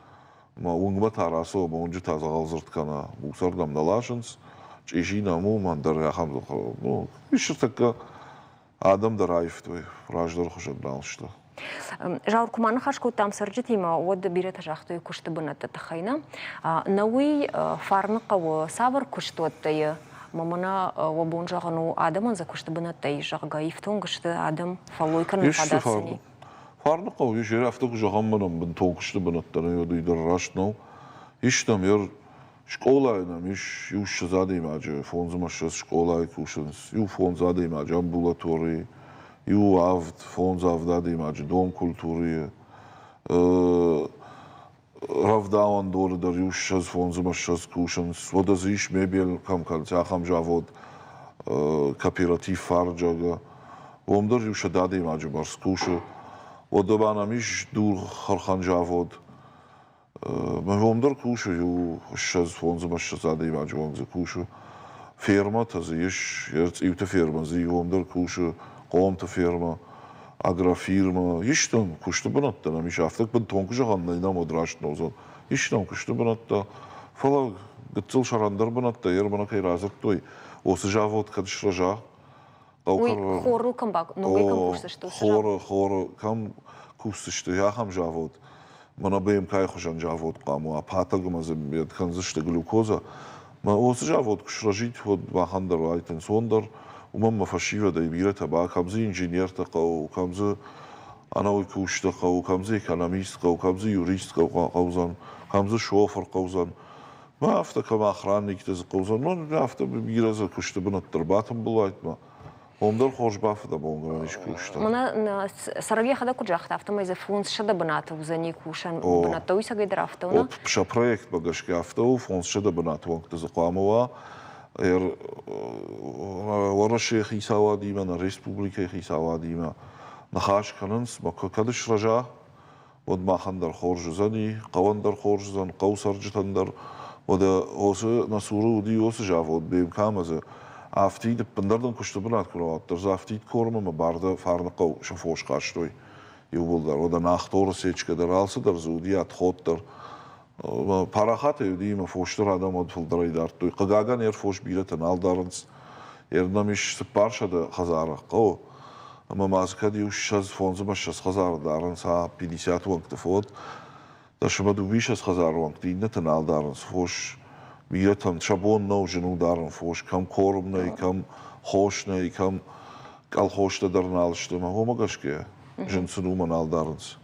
[SPEAKER 2] Мӕ уынгмӕ та рацӕуы, мӕ уынджы та дзӕгъӕлдзырд кӕна, буцӕрдӕм нӕ ласынц, чъизи нӕм у, мӕн дӕр ахӕм ну, ис ныртӕккӕ адӕм дӕр аивтой, раздӕр хуызӕн нал сты.
[SPEAKER 1] Зауыр, куы ма ныхас кодтам цӕрджытимӕ, уӕд бирӕтӕ загътой куысты бынӕтты тыххӕй нӕ. Нӕ уый Фарны хъӕуы цавӕр куыстуӕттӕ и? Мӕ мӕнӕ уӕ бон зӕгъын у, адӕмӕн дзы куысты бынӕттӕ ис, зӕгъгӕ, ифтонг сты адӕм, фӕллой кӕныны фадат сын и.
[SPEAKER 2] Фарны хъӕуы ис, афтӕ куы зӕгъӕм, мӕнӕн бынтон куысты бынӕттӕ нӕй, уӕд уый дӕр раст нӕу. Ис нӕм Скъолайы нӕм ис иу ссӕдз адӕймаджы, фондз ӕмӕ ссӕдз скъолайы кусынц, иу фондз адӕймаджы амбулаторийы, иу авд, фондз авд адӕймаджы дом культурӕйы, рӕвдауӕндоны дӕр иу ссӕдз, фондз ӕмӕ ссӕдз кусынц. Уӕдӕ дзы ис мебель кӕм кӕнынц, ахӕм завод, кооператив Фарджага. Уым дӕр иу 100 адӕймаджы бӕрц кусы. Уӕдӕ ма нӕм ис дурхӕрхӕн завод. Мӕ дӕр кусы иу 20 фондз ӕмӕ 20 адӕймаджы онг дзы кусы. Фермӕтӕ дзы ис, цъиуты фермӕ дзы иуом дӕр кусы, хъомты фермӕ, агрофирмӕ. Ис нӕм куысты бынӕттӕ нӕм ис, афтӕ бынтон куы зӕгъӕм, нӕй нӕм уӕд раст нӕ уыдзӕн. Ис нӕм куысты бынӕттӕ, фӕлӕ гыццыл сӕрӕндӕр бынӕттӕ ермӕнӕ кӕй радзырдтой, уыцы завод кӕд срӕза,
[SPEAKER 1] Уый хорыл кӕм ногӕй кӕм кусдзысты?
[SPEAKER 2] Хоры, хоры кӕм кусдзысты, ахӕм завод. Мӕнӕ БМК-йы хуызӕн завод хъуамӕ уа, патӕг ӕмӕ дзы кӕндзысты глюкоза. Мӕ уыцы завод куы срӕзид, уӕд махӕн дӕр уаид ӕнцондӕр. Уымӕн мӕ фӕсивӕдӕй бирӕтӕ ба, кӕм дзы инженертӕ хъӕуы, кӕм дзы ӕнӕуый кусджытӕ хъӕуы, кӕм дзы экономист хъӕуы, кӕм дзы юрист хъӕудзӕн, кӕм дзы шофыр хъӕудзӕн. Мӕ афтӕ кӕм охранниктӕ дзы хъӕудзӕн, мӕ афтӕ бирӕ дзы куысты бынӕттӕ ӕрбатымбыл уайд мӕ. Уым дӕр хорз бафыдӕбонгӕнӕн ис кусты.
[SPEAKER 1] Мӕнӕ цӕрӕг йӕхӕдӕг куыд загъта, афтӕмӕй дзы 500 бынаты уыдзӕни кусӕн бынӕттӕ, уый цӕгӕй дӕр афтӕ у, нӕ?
[SPEAKER 2] Сӕ проектмӕ гӕсгӕ афтӕ у, 500 бынаты уӕнгты дзы хъуамӕ уа. Уӕрӕсейы хицауадимӕ, нӕ республикӕйы хицауадимӕ ныхас кӕнынц, мӕ кӕд срӕза, уӕд махӕн дӕр хорз уыдзӕни, хъӕуӕн дӕр хорз уыдзӕн, хъӕуы цӕрджытӕн дӕр. Уӕдӕ уыцы нӕ цуры уыди уыцы завод БМК ӕмӕ дзы афтид ӕппындӕр дын куысты бынат куы нӕ уӕддӕр дзы афтид корм ӕмӕ барды Фарныхъӕу сӕ фос хастой иууылдӕр. Уӕдӕ Нахторы сечкӕ дӕр, алцыдӕр дзы уыди, отход дӕр. Парахатӕй уыди ӕмӕ фос дӕр адӕм уӕд фылдӕрӕй дардтой. Хъыгагӕн, йӕ фос бирӕтӕ нал дарынц. Йе нӕм ис 400 хӕдзары хъӕуы. Ӕмӕ ма дзы кӕд иу 20 фондз ӕмӕ 20 хӕдзары дарынц, а 50 уӕнгты фод, дӕс ӕмӕ дыууиссӕдз хӕдзары уӕнгты иннӕтӕ нал дарынц фос. Бирӕтӕн сӕ бон нӕу, зын у дарын фос, кӕм корм нӕй, кӕм хос нӕй, кӕм колхозтӕ дӕр нал сты, ӕмӕ уымӕ гӕсгӕ зын сын уымӕ нал дарынц.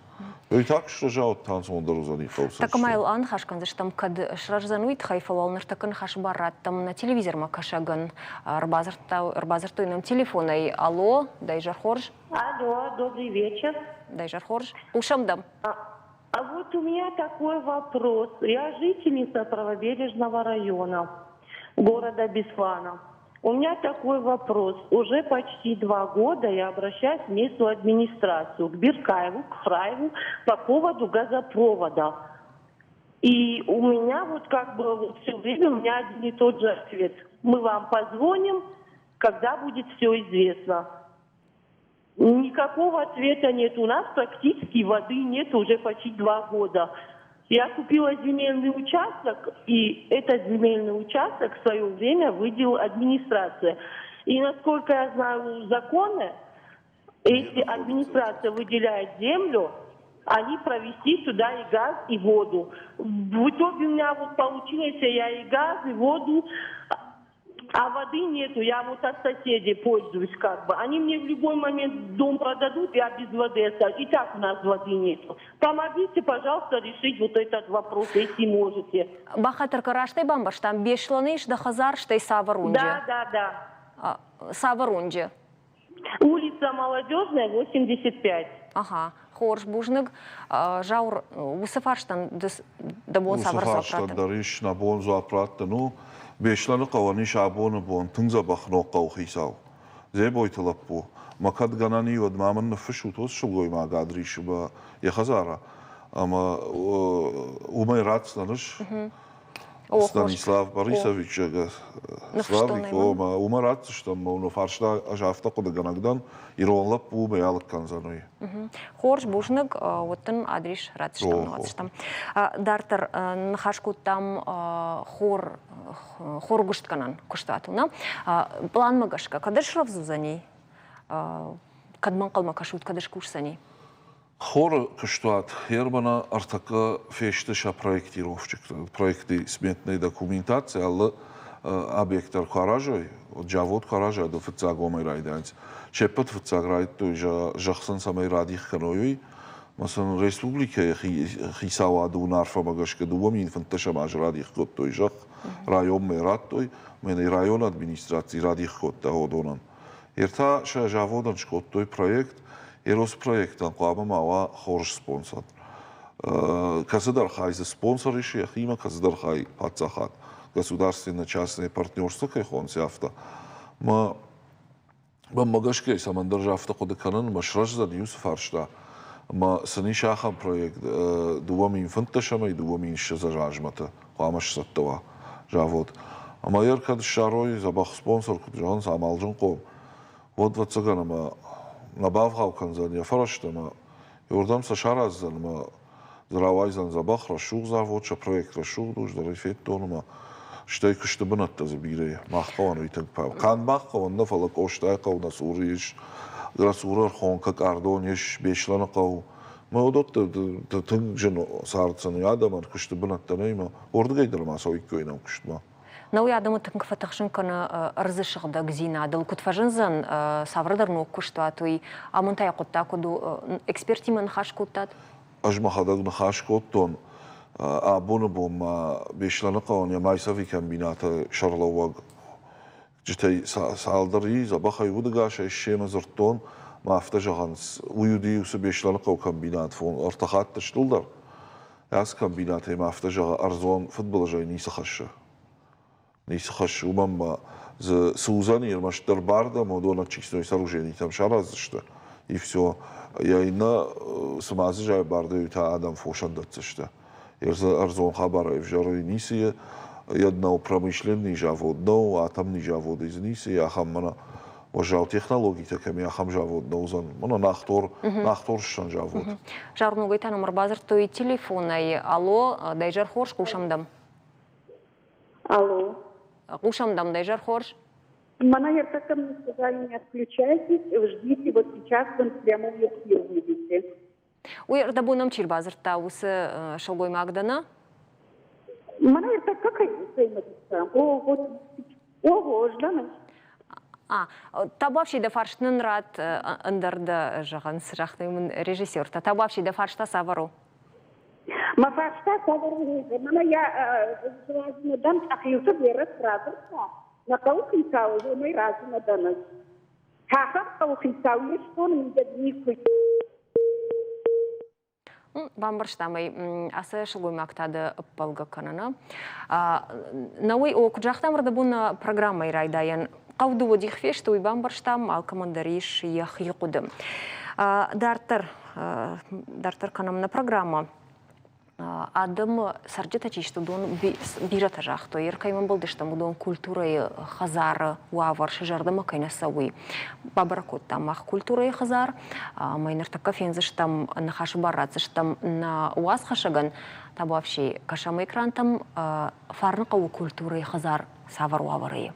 [SPEAKER 2] Уый та куы срӕза, уӕд та ӕнцондӕр уыдзӕни хъӕуы
[SPEAKER 1] Так ӕмӕ йыл аныхас кӕндзыстӕм, кӕд срӕздзӕн, уый тыххӕй, фӕлӕ уал ныртӕккӕ ныхасы бар раттӕм нӕ телевизормӕ кӕсӕгӕн. Ӕрбадзырдтой нӕм телефонӕй. Алло, дӕ изӕр хорз.
[SPEAKER 8] Алло, добрый вечер.
[SPEAKER 1] Дӕ изӕр хорз. Хъусӕм дӕм.
[SPEAKER 8] А вот у меня такой вопрос. Я жительница Правобережного района, города Беслана. У меня такой вопрос. Уже почти два года я обращаюсь в местную администрацию, к Биркаеву, к Фраеву по поводу газопровода. И у меня вот как бы вот все время у меня один и тот же ответ. Мы вам позвоним, когда будет все известно. Никакого ответа нет. У нас практически воды нет уже почти два года. Я купила земельный участок, и этот земельный участок в свое время выделила администрация. И насколько я знаю законы, если администрация выделяет землю, они провести туда и газ, и воду. В итоге у меня вот получилось, я и газ, и воду а воды нету, я вот от соседей пользуюсь как бы. Они мне в любой момент дом продадут, я без воды останусь. И так у нас воды нету. Помогите, пожалуйста, решить вот этот вопрос, если можете.
[SPEAKER 1] Бахатыр растӕй бамбӕрстам, Беслӕны ис дӕ хӕдзар, стӕй цавӕр уынджы?
[SPEAKER 8] Да, да, да.
[SPEAKER 1] Цавӕр уынджы?
[SPEAKER 8] Улица Молодежная, 85.
[SPEAKER 1] Ага, хорз, бузныг. Зауыр, уыцы фарстӕн дӕ бон цавӕр дзуапп раттын?
[SPEAKER 2] дӕр ис нӕ бон дзуапп раттын у. Беслӕны хъӕуӕн ис абоны бон тынг дзӕбӕх ног хъӕуыхицау. Дзебойты лӕппу. Мӕ кӕд гӕнӕн и, уӕд ма мын ныффыссут уыцы сылгоймаг адрисы йӕ хӕдзары. Ӕмӕ уымӕй ратдзынӕн ӕз. Станислав Борисович, Славик, омӕ уымӕ ратдзыстӕм, мӕ фарста ӕз афтӕ хъуыдыгӕнӕг дӕн, ирон лӕппу уымӕй алыг кӕндзӕн уый.
[SPEAKER 1] Хорз, бузныг, уӕд дын адрис ратдзыстӕм. Дарддӕр ныхас кодтам хор хоргуыстгӕнӕн куыстуатыл, нӕ? Планмӕ гӕсгӕ, кӕд срӕвдз уыдзӕни? Кӕд ма ӕнхъӕлмӕ кӕсут, кӕд скусдзӕни?
[SPEAKER 2] Хоры куыстуат Германы ӕртӕккӕ фесты сӕ проектировщиктӕ. Проекты сметной документаци алы объект дӕр куы аразой, завод куы араза, уӕд фыццаг уымӕй райдайынц. Се ппӕт фыццаг райдыдтой, зӕхх сын цӕмӕй радих кӕной, уый. Ӕмӕ сын республикӕйы хицауады уынаффӕмӕ гӕсгӕ 2015 азы радих кодтой зӕхх, районмӕ радтой, мӕнӕ районы администраци радих кодта уыдонӕн. Ӕртӕ сӕ заводӕн скодтой проект. Эроспроектӕн хъуамӕ ма уа хорз спонсор. Кӕцыдӕр хай дзы спонсор ис йӕхимӕ, кӕцыдӕр хай паддзахад. Государственно-частное партнерство кӕй хонынц, афтӕ. Мӕ мӕнмӕ гӕсгӕ цӕмӕндӕр афтӕ хъуыды кӕнын, ӕмӕ сырӕздзӕн иу цы фарста. Ӕмӕ сын ис ахӕм проект 2015 ӕмӕ 2020 азмӕты хъуамӕ сцӕттӕ уа завод. Ӕмӕ йӕ кӕд ссарой дзӕбӕх спонсор, куыд зӕгъынц, амалджынхъом, уӕд, ӕвӕццӕгӕн, ӕмӕ нӕ бавгъау кӕндзӕн йӕ фӕрӕзтӕ ӕмӕ уырдӕм сӕ сараздзӕн ӕмӕ дзы рауайдзӕн дзӕбӕх рӕсугъд завод, сӕ проект рӕсугъд у, ӕз федтон ӕмӕ стӕй куысты бынӕттӕ дзы бирӕ и. Мах хъӕуӕн уый тынг канд мах хъӕуӕн нӕ, фӕлӕ Къостайы хъӕу нӕ цуры ис, нӕ цуры Ӕрхонкӕ, Къардон ис, Беслӕны хъӕу. Мӕ уыдӕттӕ тынг зын цард сын адӕмӕн куысты бынӕттӕ нӕй ӕмӕ уырдыгӕй дӕр ма цӕуиккой нӕм куыстмӕ.
[SPEAKER 1] Науи адӕмы тынг фӕтыхсын кӕны ӕрдзы сыгъдӕгдзинадыл. Куыд фӕзындзӕн цавӕрдӕр ног куыстуат, уый амонтӕй хъуыддаг куыд у? Экспертимӕ ныхас кодтат?
[SPEAKER 2] Ӕз мӕхӕдӕг ныхас кодтон. Абоны бон ма Беслӕныхъӕуӕн йӕ майсави комбинаты сӕргълӕууӕг джытӕй цалдӕр и, дзӕбӕхӕй удӕгасӕй семӕ дзырдтон, мӕ афтӕ зӕгъынц, уый уыди уыцы Беслӕныхъӕуы комбинат ӕртӕ хатты стылдӕр. Ацы комбинатӕй ма афтӕ зӕгъы, ӕрдзон фыдбылызӕй ницы хӕссы. Ницы хӕссы, уымӕн ма дзы цы уыдзӕни, ӕрмӕстдӕр бардӕм уыдон очистной сооруженитӕм сараздзысты, и все. Йӕ иннӕ, цы ма дзы зайы бардӕй, та адӕм фосӕн дӕтдзысты. Ӕрдзон хабарӕй ӕвзӕрӕй ницы йӕд нӕу, промышленный завод нӕу, атомный заводӕй дзы ницы ахӕм мӕнӕ уӕззау технологитӕ кӕм и, ахӕм завод нӕ уыдзӕн. Мӕнӕ Нахтор, Нахтор ссӕн завод.
[SPEAKER 1] Зӕрногӕй та нӕм ӕрбадзырдтой телефонӕй. Алло, дӕ изӕр хорз, хъусӕм дӕм.
[SPEAKER 9] Алло.
[SPEAKER 1] Хъусӕм дӕм, дӕ изӕр хорз.
[SPEAKER 9] Мӕнӕ ӕртӕккӕ мне сказали, не отключайтесь, ждите, вот сейчас вы прямой эфир выйдете.
[SPEAKER 1] Уый ӕрдӕбон ӕм чи рбадзырдта, уыцы сылгоймаг дӕ нӕ?
[SPEAKER 9] Мӕнӕ ӕртӕккӕ кӕй О, вот, ого, жданы.
[SPEAKER 1] А, табуафси дӕ фарст нын ратт, ӕндӕр дӕ зӕгъӕн, цы загътой мын режиссертӕ. Табуафси дӕ фарста цавӕр у?
[SPEAKER 9] Мӕ фарста цавӕр у? Мӕнӕ я разы дӕн, Цъӕхилты Верӕ радзырдта, нӕ хъӕуы хицау, уымӕй разы нӕ дӕн ӕз. Ахӕм хъӕуы хицау Ирыстоны мидӕг никуы.
[SPEAKER 1] Бамбӕрстам ӕй, ацы сылгоймаг та дӕ ӕппӕлгӕ кӕны, нӕ? Науӕй, о, куыд загътам ӕрдӕбон нӕ программӕйы райдайӕн, хъӕу дыууӕ дих фесты, уый бамбӕрстам, алкӕмӕн дӕр ис йӕхи хъуыды. Дарддӕр, дарддӕр кӕнӕм нӕ программӕ. Адӕмы цӕрджытӕ чи сты, уыдон бирӕтӕ загътой, кӕй ӕмбӕлдыстӕм, уыдон культурӕйы хӕдзары уавӕр сӕ зӕрдӕмӕ кӕй нӕ цӕуы, уый. Бабӕрӕг кодтам мах культурӕйы хӕдзар, ӕмӕ ныртӕккӕ фендзыстӕм, ныхасы бар ратдзыстӕм нӕ уацхӕссӕгӕн, табуафси, кӕсӕм экрантӕм, Фарныхъӕуы культурӕйы хӕдзар цавӕр уавӕры и.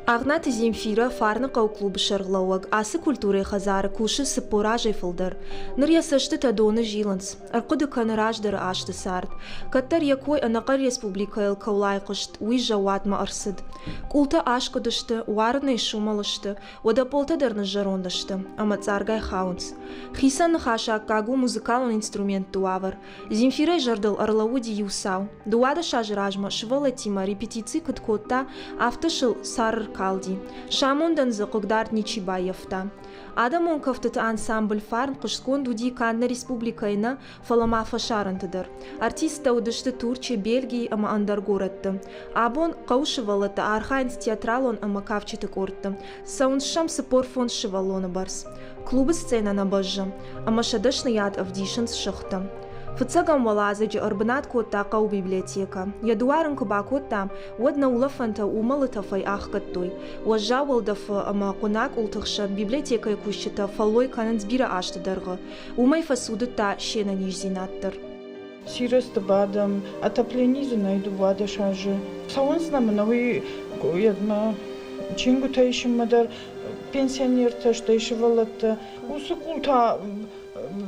[SPEAKER 4] Агънаты Земфирӕ, Фарныхъӕуы клубы сӕргълӕууӕг, ацы культурӕйы хӕдзары кусы 40 азӕй фылдӕр. Ныр йӕ цӕстытӕ доны зилынц, ӕрхъуыды кӕны раздӕры азты цард. Кӕддӕр йӕ кой ӕнӕхъӕн республикӕйыл кӕуыл айхъуыст, уый зӕууатмӕ ӕрцыд. Къултӕ аскъуыдысты, уарынӕй сумӕл сты, уӕдӕ пъолтӕ дӕр ныззӕронд сты ӕмӕ цъаргай хауынц. Хицӕн ныхасы аккаг у музыкалон инструментты уавӕр. Земфирӕйы зӕрдыл ӕрлӕууыди иу цау. 12 азы размӕ сывӕллӕттимӕ репетици куыд кодта, афтӕ сыл цар ӕркалди. Сӕ амондӕн дзы хъыгдард ничи баййӕфта. Адӕмон кӕфтыты ансамбль «Фарн» хъуыстгонд уыди канд нӕ республикӕйы нӕ, фӕлӕ ма фӕсарӕнты дӕр. Артисттӕ уыдысты Турчы, Бельгийы ӕмӕ ӕндӕр горӕтты. Абон хъӕуы сывӕллӕттӕ архайынц театралон ӕмӕ кафджыты къордты. Цӕуынц сӕм 45 сывӕллоны бӕрц. Клубы сценӕ нӕ бӕззы, ӕмӕ сӕ дӕсныйад ӕвдисынц сыхты. Фыццӕгӕм уӕладзыджы ӕрбынат кодта хъӕуы библиотекӕ. Йӕ дуар ын куы бакодтам, уӕд нӕ улӕфӕнтӕ уымӕлы тӕфӕй ӕхгӕдтой. Уӕззау уӕлдӕфы ӕмӕ хъуына къулты хсӕн библиотекӕйы кусджытӕ фӕллой кӕнынц бирӕ азты дӕргъы. Уымӕй фӕцудыдта се нӕниздзинад дӕр.
[SPEAKER 10] Сиресты бадӕм, отоплени дзы нӕй 12 азы. Цӕуынц нӕм ӕнӕуи йедмӕ чингуытӕ исынмӕ дӕр пенсионертӕ, стӕй сывӕллӕттӕ. Уыцы къул та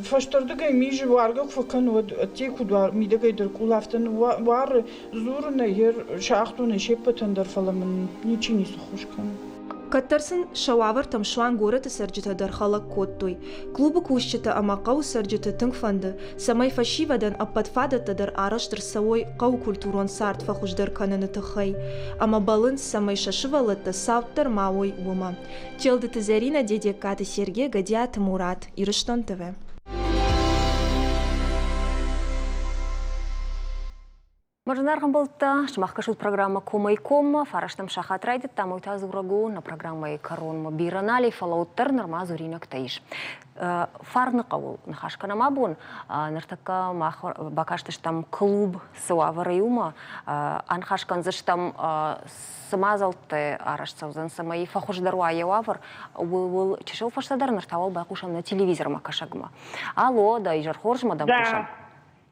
[SPEAKER 10] фӕстӕрдыгӕй мизы уаргӕ куы фӕкӕны, уӕд ӕдде куыд уар, мидӕгӕй дӕр къул афтӕ ныууары, дзурынӕй, сагъдонӕй се ппӕтӕн дӕр, фӕлӕ мын ничи ницы ххуыс кӕны.
[SPEAKER 4] Кӕддӕр сын сӕ уавӕртӕм суанг горӕты цӕрджытӕ дӕр хӕлӕг кодтой. Клубы кусджытӕ ӕмӕ хъӕуы цӕрджыты тынг фӕнды, цӕмӕй фӕсивӕдӕн ӕппӕт фадӕттӕ дӕр арӕзт ӕрцӕуой хъӕуы культурон цард фӕхуыздӕр кӕныны тыххӕй. Ӕмӕ бӕллынц, цӕмӕй сӕ сывӕллӕттӕ цауддӕр ма уой, уымӕ. Челдыты Зӕринӕ, Дедегкаты Сергей, Гӕдиаты Мурат, Ирыстон ТВ.
[SPEAKER 1] Мӕ зынаргъ ӕмбӕлттӕ, сымах кӕсут программӕ Комӕй-коммӕ. Фарӕстӕм сахат райдыдтам, уый та дзурӕг у нӕ программӕйы кӕронмӕ бирӕ нал и, фӕлӕ уӕддӕр нырма дзуринӕгтӕ ис. Фарны хъӕуыл ныхас кӕнӕм абон. Ныртӕккӕ мах бакастыстӕм клуб цы уавӕры и, уымӕ. Аныхас кӕндзыстӕм, цы мадзӕлттӕ арӕзт цӕудзӕн, цӕмӕй фӕхуыздӕр уа йӕ уавӕр, ууыл чысыл фӕстӕдӕр ныр та уал байхъусӕм нӕ телевизормӕ кӕсӕгмӕ. Алло, дӕ изӕр хорз, мӕ дӕм хъусӕм.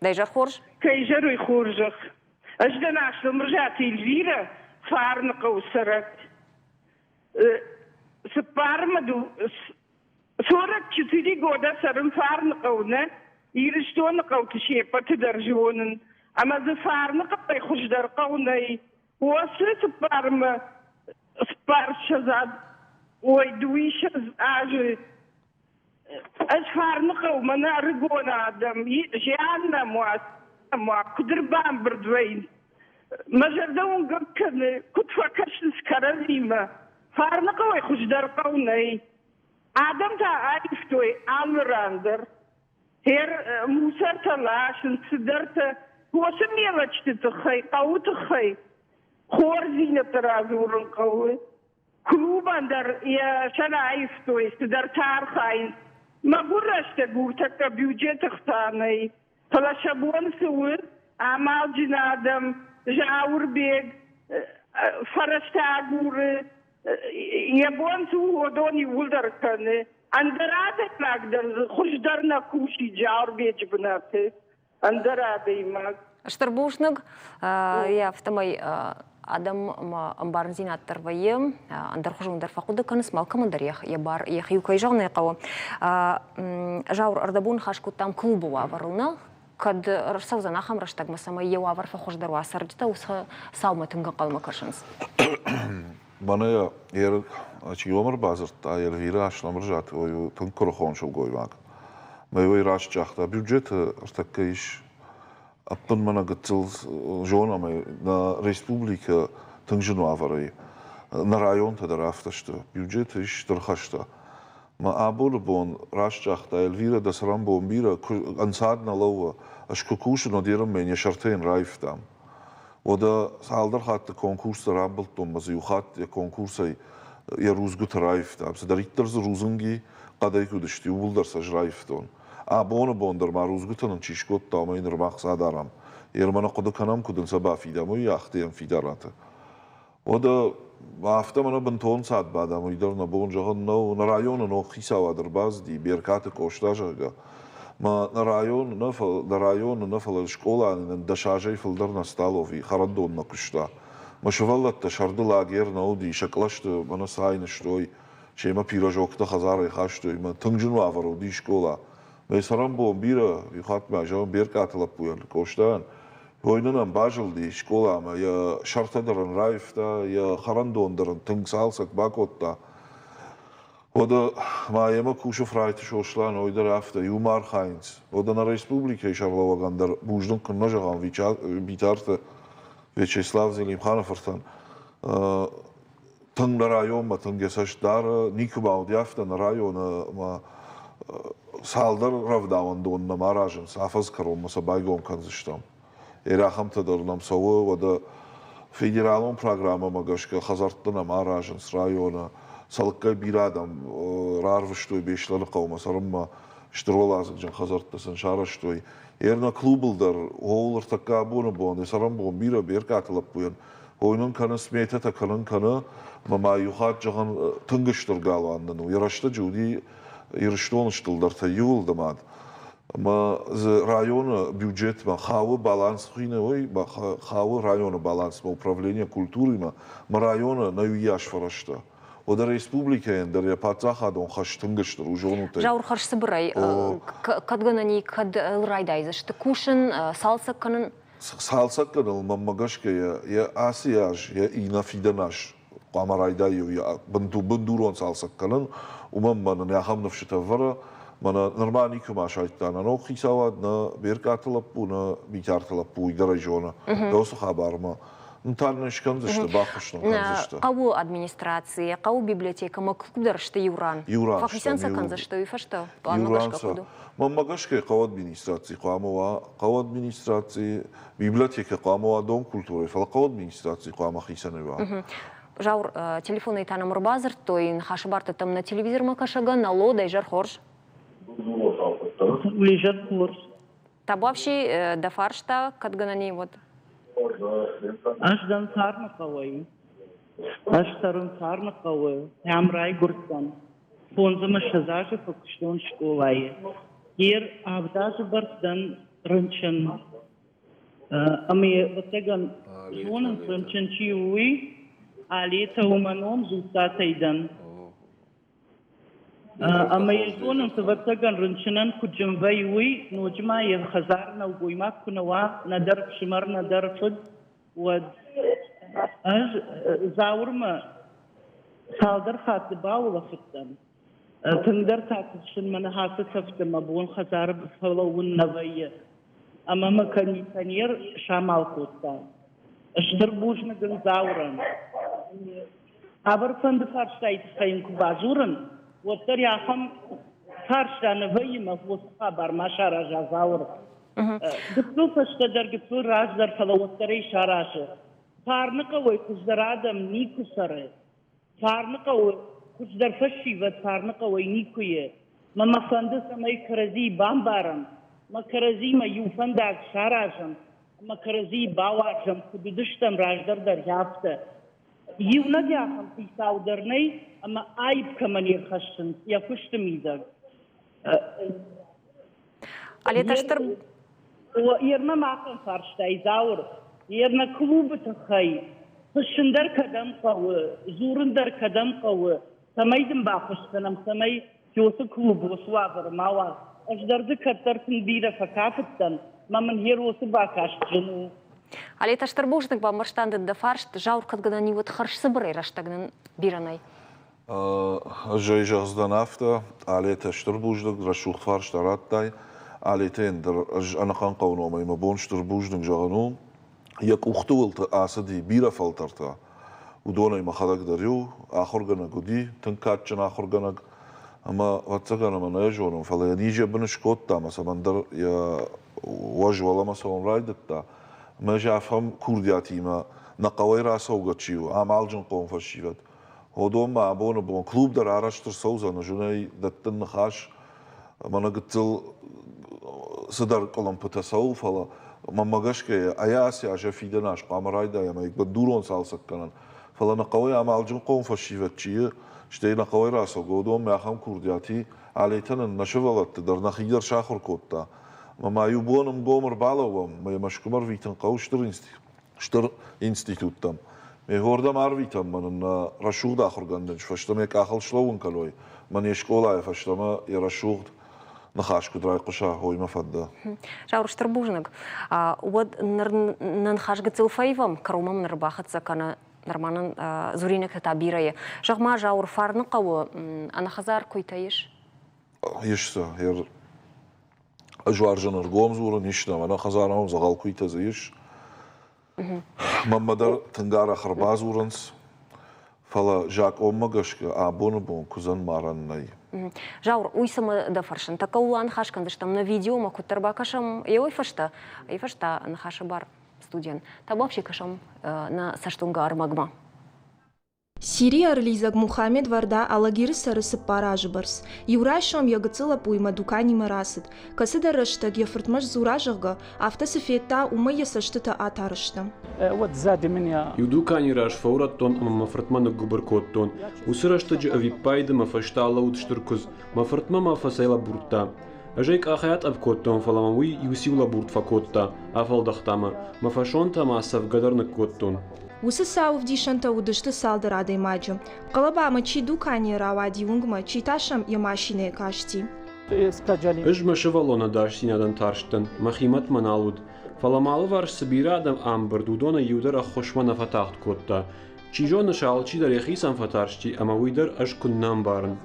[SPEAKER 1] Дӕ изӕр хорз?
[SPEAKER 11] Кӕй зӕрой хорзӕх. Ӕз дӕн Аслӕмырзаты Эльвирӕ, Фарныхъӕуы цӕрӕг. Цыппармӕ 44 года цӕрын Фарныхъӕуы, нӕ Ирыстоны хъӕуты се ппӕты дӕр зонын. Ӕмӕ дзы Фарныхъӕуӕй хуыздӕр хъӕу нӕй. Уоцы цыппармӕ цыппарссӕдз ой дыууиссӕдз азы Ӕз Фарныхъӕу мӕнӕ ӕрыгон адӕм, зиан нӕм уа, уа, куыд ӕрбамбырд вӕййынц. Мӕ зӕрдӕ уынгӕг кӕны, куыд фӕкӕсынц кӕрӕдзимӕ. Фарныхъӕуӕй хуыздӕр хъӕу нӕй. Адӕм та аивтой алы ран дӕр. Хер мусортӕ ласынц, цыдӕртӕ. Фосы мелочты тыххӕй, хъӕуы тыххӕй хорздзинӕдтӕ радзурын хъӕуы. Клубӕн дӕр йӕ сӕр аивтой, цыдӕртӕ архайынц. Мӕгуыр рӕстӕг уртӕккӕ бюджеты хца нӕй, фӕлӕ сӕ бон цы у, амалджын адӕм, Зауырбег фӕрӕзтӕ агуры, йӕ бон цы у, уыдон иууылдӕр кӕны. Ӕндӕр адӕймаг дӕр дзы хуыздӕр нӕ кусид Зауырбеджы бынаты. ӕндӕр адӕймаг.
[SPEAKER 1] Стыр бузныг. Йӕ афтӕмӕй адӕм ӕмбарындзинад дӕр вӕййы, ӕндӕрхуызон дӕр фӕхъуыды кӕнынц, алкӕмӕн дӕр йӕ бар йӕхи кӕй зӕгъын ӕй хъӕуы. Зауыр, ӕрдӕбон ныхас кодтам клубы уавӕрыл, нӕ? Кӕд ӕрцӕудзӕн ахӕм рӕстӕгмӕ, цӕмӕй йӕ уавӕр фӕхуыздӕр уа, цӕрджытӕ уыцы цаумӕ тынг ӕнхъӕлмӕ кӕсынц?
[SPEAKER 2] Мӕнӕ йӕ чи уӕм ӕрбадзырдта, Эльвирӕ Аслӕмырзаты, уый у тынг куырыхон сылгоймаг. Мӕ уый раст загъта, бюджеты ӕртӕккӕ ис ӕппын мӕнӕ гыццыл зонӕм ӕй, нӕ республикӕ тынг зын уавӕры и. Нӕ районтӕ дӕр афтӕ сты. Бюджеты ис стыр хӕстӕ. Мӕ абоны бон, раст загъта Эльвирӕ, дӕ цӕрӕнбон бирӕ, куы ӕнцад нӕ лӕууы, ӕз куы кусын, уӕд ерын мӕ йын йӕ сӕртӕ йын раивтам. Уӕдӕ цалдӕр хатты конкурстӕ рамбылдтон ӕмӕ дзы иу хатт йӕ конкурсӕй йӕ рудзгуытӕ раивтам. Цыдӕриддӕр дзы рудзынг и, хъӕдӕй куыд сты, иууылдӕр сӕ ӕз раивтон. Абоны бон дӕр ма рудзгуытӕ нын чи скодта, уымӕй нырма ӕхца дарӕм. Ермӕ нӕ хъуыды кӕнӕм, куыд ын сӕ бафидӕм, уый ахтыйӕм фидараты. Уӕдӕ афтӕ мӕнӕ бынтон цад бадӕм, уый дӕр нӕ бон зӕгъын нӕу. Нӕ районы ног хицауад ӕрбацыди, Беркаты Къоста, зӕгъгӕ. Мӕ нӕ районы нӕ, нӕ районы нӕ, фӕлӕ скъолайы нын дӕс азӕй фылдӕр нӕ столовый хӕрӕндон нӕ куыста. Мӕ сывӕллӕттӕ сӕрды лагер нӕ уыди, сӕ кълӕсты мӕнӕ цай нызтой, семӕ пирожоктӕ хӕдзарӕй хастой. Мӕ тынг зын уавӕр уыди скъола. Мӕ цӕрӕнбон бирӕ, иу хатт ма зӕгъын Беркъаты лӕппуйӕн, Къостайӕн, Ой нын ӕм базылди скъоламӕ, йӕ сӕртӕ дӕр ын раивта, йӕ хӕрӕндон дӕр ын тынг цалцӕг бакодта. Уӕдӕ ма йемӕ кусы Фрайты Сослан, уый дӕр афтӕ, иумӕ архайынц. Уӕдӕ нӕ республикӕйы сӕргълӕууӕгӕн дӕр бузныг куыннӕ зӕгъӕм Битарты Вячеслав Зелимханы фыртӕн. Тынг нӕ районмӕ тынг йӕ цӕст дары, никуы ма уыди афтӕ нӕ районы ӕмӕ цалдӕр рӕвдауӕндон нӕм аразынц, афӕдз кӕронмӕ сӕ байгом кӕндзыстӕм. Ахӕмтӕ дӕр нӕм цӕуы, уӕдӕ федералон программӕмӕ гӕсгӕ хӕдзӕрттӕ нӕм аразынц районы. Цӕлыккӕй бирӕ адӕм рарвыстой Беслӕны хъӕумӕ цӕрынмӕ. Стыр уӕладзыгджын хӕдзӕрттӕ сын сарӕзтой. Ерна клубыл дӕр, ууыл ӕртӕккӕ абоны бон, йӕ цӕрӕнбон бирӕ Беркъаты лӕппуйӕн хойнын кӕны, сметӕтӕ кӕнын кӕны, ӕмӕ ма иу хатт, зӕгъын, тынг стыр галуан нын у. Йӕ рӕстӕджы уыди Ирыстоны стылдӕртӕй иуыл нымад. Ӕмӕ дзы районы бюджетмӕ хауы баланс хуины, уый хауы районы балансмӕ управление культурӕимӕ, ӕмӕ районы нӕ уыйас фӕрӕзтӕ. Уӕдӕ республикӕйӕн дӕр йӕ паддзахадон хӕс тынг стыр у, зонут ӕй.
[SPEAKER 1] Зауыр хӕрзцыбырӕй, кӕд гӕнӕн и, кӕд ыл райдайдзысты кусын, цалцӕг кӕнын?
[SPEAKER 2] Цалцӕг кӕныныл, мӕнмӕ гӕсгӕ, йӕ ацы аз, йӕ иннӕ фидӕн аз хъуамӕ райдайой йӕ бындурон цалцӕг кӕнын, уымӕн ӕмӕ нын ахӕм ныфсытӕ ӕвӕры. Мӕнӕ нырма никуыма сайдта нӕ ног хицауад, нӕ Беркъаты лӕппу, нӕ Битарты лӕппу, уый дӕр ӕй зоны. Дӕ уыцы хабармӕ та нын скӕндзысты, баххуыс нын кӕндзысты.
[SPEAKER 1] Хъӕуы администраци, хъӕуы библиотекӕмӕ клуб дӕр сты иу ран.
[SPEAKER 2] Иу ран.
[SPEAKER 1] Фӕхицӕн сӕ кӕндзысты уый фӕстӕ планмӕ гӕсгӕ куыд у?
[SPEAKER 2] Мӕнмӕ гӕсгӕ хъӕуы администраци хъуамӕ уа, хъӕуы администраци, библиотекӕ хъуамӕ уа дом культурӕйы, фӕлӕ хъӕуы администраци хъуамӕ хицӕнӕй уа.
[SPEAKER 1] Зауыр, телефонӕй та нӕм ӕрбадзырдтой, ныхасы бар дӕттӕм нӕ телевизормӕ кӕсӕгӕн. Алло, дӕ изӕр хорз.
[SPEAKER 12] Изӕр хорз.
[SPEAKER 1] Табуафси, дӕ фарста кӕд гӕнӕн и, уӕд?
[SPEAKER 12] Ӕз дӕн Фарны хъӕуӕй. Ӕз цӕрын Фарны хъӕуы, ам райгуырдтӕн. Фондз ӕмӕ ссӕдз азы фӕкуыстон скъолайы. Гер авд азы бӕрц дӕн рынчын. Ӕмӕ ӕвӕццӕгӕн зонынц, рынчын чи у, уый. Алетӕ у мӕ ном, Дзуццатӕй дӕн. Ӕмӕ йӕ зонынц, ӕвӕццӕгӕн, рынчынӕн куыд зын вӕййы, уый, ноджы ма йӕ хӕдзары нӕлгоймаг куы нӕ уа, нӕдӕр ӕфсымӕр, нӕдӕр фыд, уӕд. Ӕз Зауырмӕ цалдӕр хатты баулӕфыдтӕн. Тынгдӕр та тыхсын мӕ ныхасы цӕфты мӕ бон хӕдзары фӕлӕууын нӕ вӕййы. Ӕмӕ мӕ кондиционер самал кодта. Стыр бузныг ын Зауырӕн. Цавӕрфӕнды фарстайы тыххӕй йын куы бадзурын, уӕддӕр йӕ ахӕм фарста нӕ вӕййы мӕ уыцы хабар ма сараза Зауыр. Гыццыл фӕстӕдӕр, гыццыл раздӕр, фӕлӕ уӕддӕр ӕй саразы. Фарны хъӕуӕй хуыздӕр адӕм никуы цӕры. Фарны хъӕуы хуыздӕр фӕсивӕд Фарны хъӕуӕй никуы и. Мӕ мӕ фӕнды, цӕмӕй кӕрӕдзийы бамбарӕм, мӕ кӕрӕдзимӕ иу фӕндаг саразӕм, ӕмӕ кӕрӕдзийы бауарзӕм, куыд уыдыстӕм раздӕр дӕр, афтӕ. Иунӕг ахӕм хицау дӕр нӕй, ӕмӕ аипп кӕмӕ не рхӕссынц йӕ куысты мидӕг.
[SPEAKER 1] Алетӕ стыр
[SPEAKER 12] Ермӕ махӕн фарстай, Зауыр, ернӕ клубы тыххӕй фыссын дӕр кӕдӕм хъӕуы, дзурын дӕр кӕдӕм хъӕуы, цӕмӕй дын баххуыс кӕнӕм, цӕмӕй Киосы клуб уыцы уавӕры ма уа. Ӕз дӕр дзы кӕддӕр тынг бирӕ фӕкафыдтӕн, мӕ мын Геросы бакаст зын у.
[SPEAKER 1] Алетӕ, стыр бузныг бамбӕрстан дын дӕ фарст. Зауыр кӕдгӕнӕн уӕд хӕрзцыбырӕй рӕстӕг нын бирӕ нӕй.
[SPEAKER 2] Ӕз ӕй зӕгъдзӕн афтӕ, Алетӕ, стыр бузныг, рӕсугъд фарста радтай. Алетӕйӕн дӕр ӕз ӕнӕхъӕн хъӕуы номӕй мӕ бон стыр бузныг зӕгъын у. Йӕ къухты уылты ацыди бирӕ фӕлтӕртӕ. Уыдонӕй мӕхӕдӕг дӕр иу ахуыргӕнӕг уыди, тынг кадджын ахуыргӕнӕг. Ӕмӕ, ӕвӕццӕгӕн, ӕмӕ нӕ зонын, фӕлӕ йӕ низ йӕ быны скодта ӕмӕ цӕмӕндӕр йӕ уӕз уӕлӕмӕ цӕуын райдыдта. Ӕмӕ ӕз ахӕм курдиатимӕ нӕ хъӕуӕй рацӕугӕ чи у, амалджынхъом фӕсивӕд, уыдонмӕ абоны бон клуб дӕр арӕзт ӕрцӕудзӕн, ӕз уын ӕй дӕттын ныхас, мӕнӕ гыццыл цыдӕр къуылымпытӕ цӕуы, фӕлӕ мӕнмӕ гӕсгӕ ӕй ацы аз фидӕн аз хъуамӕ райдайӕм ӕй бындурон цалцӕг кӕнын. Фӕлӕ нӕ хъӕуӕй амалджынхъом фӕсивӕд чи y, стӕй нӕ хъӕуӕй рацӕугӕ, уыдонмӕ ахӕм курдиат и, Алетӕ нын нӕ сывӕллӕтты дӕр нӕхи дӕр сахуыр кодта. Ӕмӕ ма иу бон ӕмгом ӕрбалӕууӕм, ӕмӕ йӕ Мӕскуымӕ ӕрвитын хъӕуы стыр институттӕм. Ме гордӕм арвитӕм, мӕ нын нӕ рӕсугъд ахуыргӕндӕн фӕстӕмӕ йӕ къахыл слӕууын кӕной, мӕ не скъолайы фӕстӕмӕ йӕ рӕсугъд ныхас куыд райхъуыса, уый мӕ фӕнды.
[SPEAKER 1] Зауыр, стыр бузныг. Уӕд ныр нӕ ныхас гыццыл фӕивӕм, кӕронмӕ мын ӕрбахӕццӕ кӕны нырма нын дзуринӕгтӕ та бирӕ и. Зӕгъ-ма, Зауыр, Фарны хъӕуы ӕнӕхӕдзар куыйтӕ ис?
[SPEAKER 2] Ис сӕ. Ӕз уарзын ӕргом дзурын, ис нӕм ӕнӕхӕдзарон дзӕгъӕл куыйтӕ дзы ис. Мӕнмӕ дӕр тынг арӕх ӕрбадзурынц, фӕлӕ закъонмӕ гӕсгӕ абоны бон куыдзӕн марӕн нӕй.
[SPEAKER 1] Зауыр, уый цымӕ дӕ фӕрсын? Тӕккӕ ууыл аныхас кӕндзыстӕм, нӕ видеомӕ куыддӕр бакӕсӕм, уый фӕстӕ, уый фӕстӕ ныхасы бар студийӕн. Табуафси кӕсӕм нӕ цӕстуынгӕ ӕрмӕгмӕ.
[SPEAKER 4] Сирийӕ ӕрлидзӕг Мухаммед Варда Алагиры цӕры цыппар азы бӕрц. Иу райсом йӕ гыццыл лӕппуимӕ дуканимӕ рацыд. Кӕцыдӕр рӕстӕг йӕ фыртмӕ сдзура, зӕгъгӕ, афтӕ цы федта, уымӕй йӕ цӕстытӕ атар сты.
[SPEAKER 13] Иу дуканийы раз фӕурӕдтон ӕмӕ мӕ фыртмӕ ныггуыбыр кодтон. Уыцы рӕстӕджы ӕвиппайды мӕ фӕстӕ алӕууыд стыр куыдз, мӕ фыртмӕ мӕ фӕцӕйлӕбурдта. Ӕз ӕй къахӕй атъӕпп кодтон, фӕлӕ мӕ уый иу-циу лӕбурд фӕкодта, афӕлдӕхта мӕ, мӕ фӕсонтӕ ма цӕвгӕ дӕр ныккодтон.
[SPEAKER 4] Уыцы цауы ӕвдисӕнтӕ уыдысты цалдӕр адӕймаджы. Хъӕлӕбамӕ чи дуканийӕ рауади уынгмӕ, чи та сӕм йӕ машинӕйы касти.
[SPEAKER 13] Ӕз мӕ сывӕллоны ӕдасдзинадӕн тарстӕн, мӕхи мӕт мӕ нал уыд. Фӕлӕ мӕ алыварс цы бирӕ адӕм ӕмбырд, уыдонӕй иу дӕр ӕххуысмӕ нӕ фӕтагъд кодта. Чи зоны, сӕ алчидӕр йӕхицӕн фӕтарсти ӕмӕ уый дӕр ӕз куыннӕ ӕмбарын.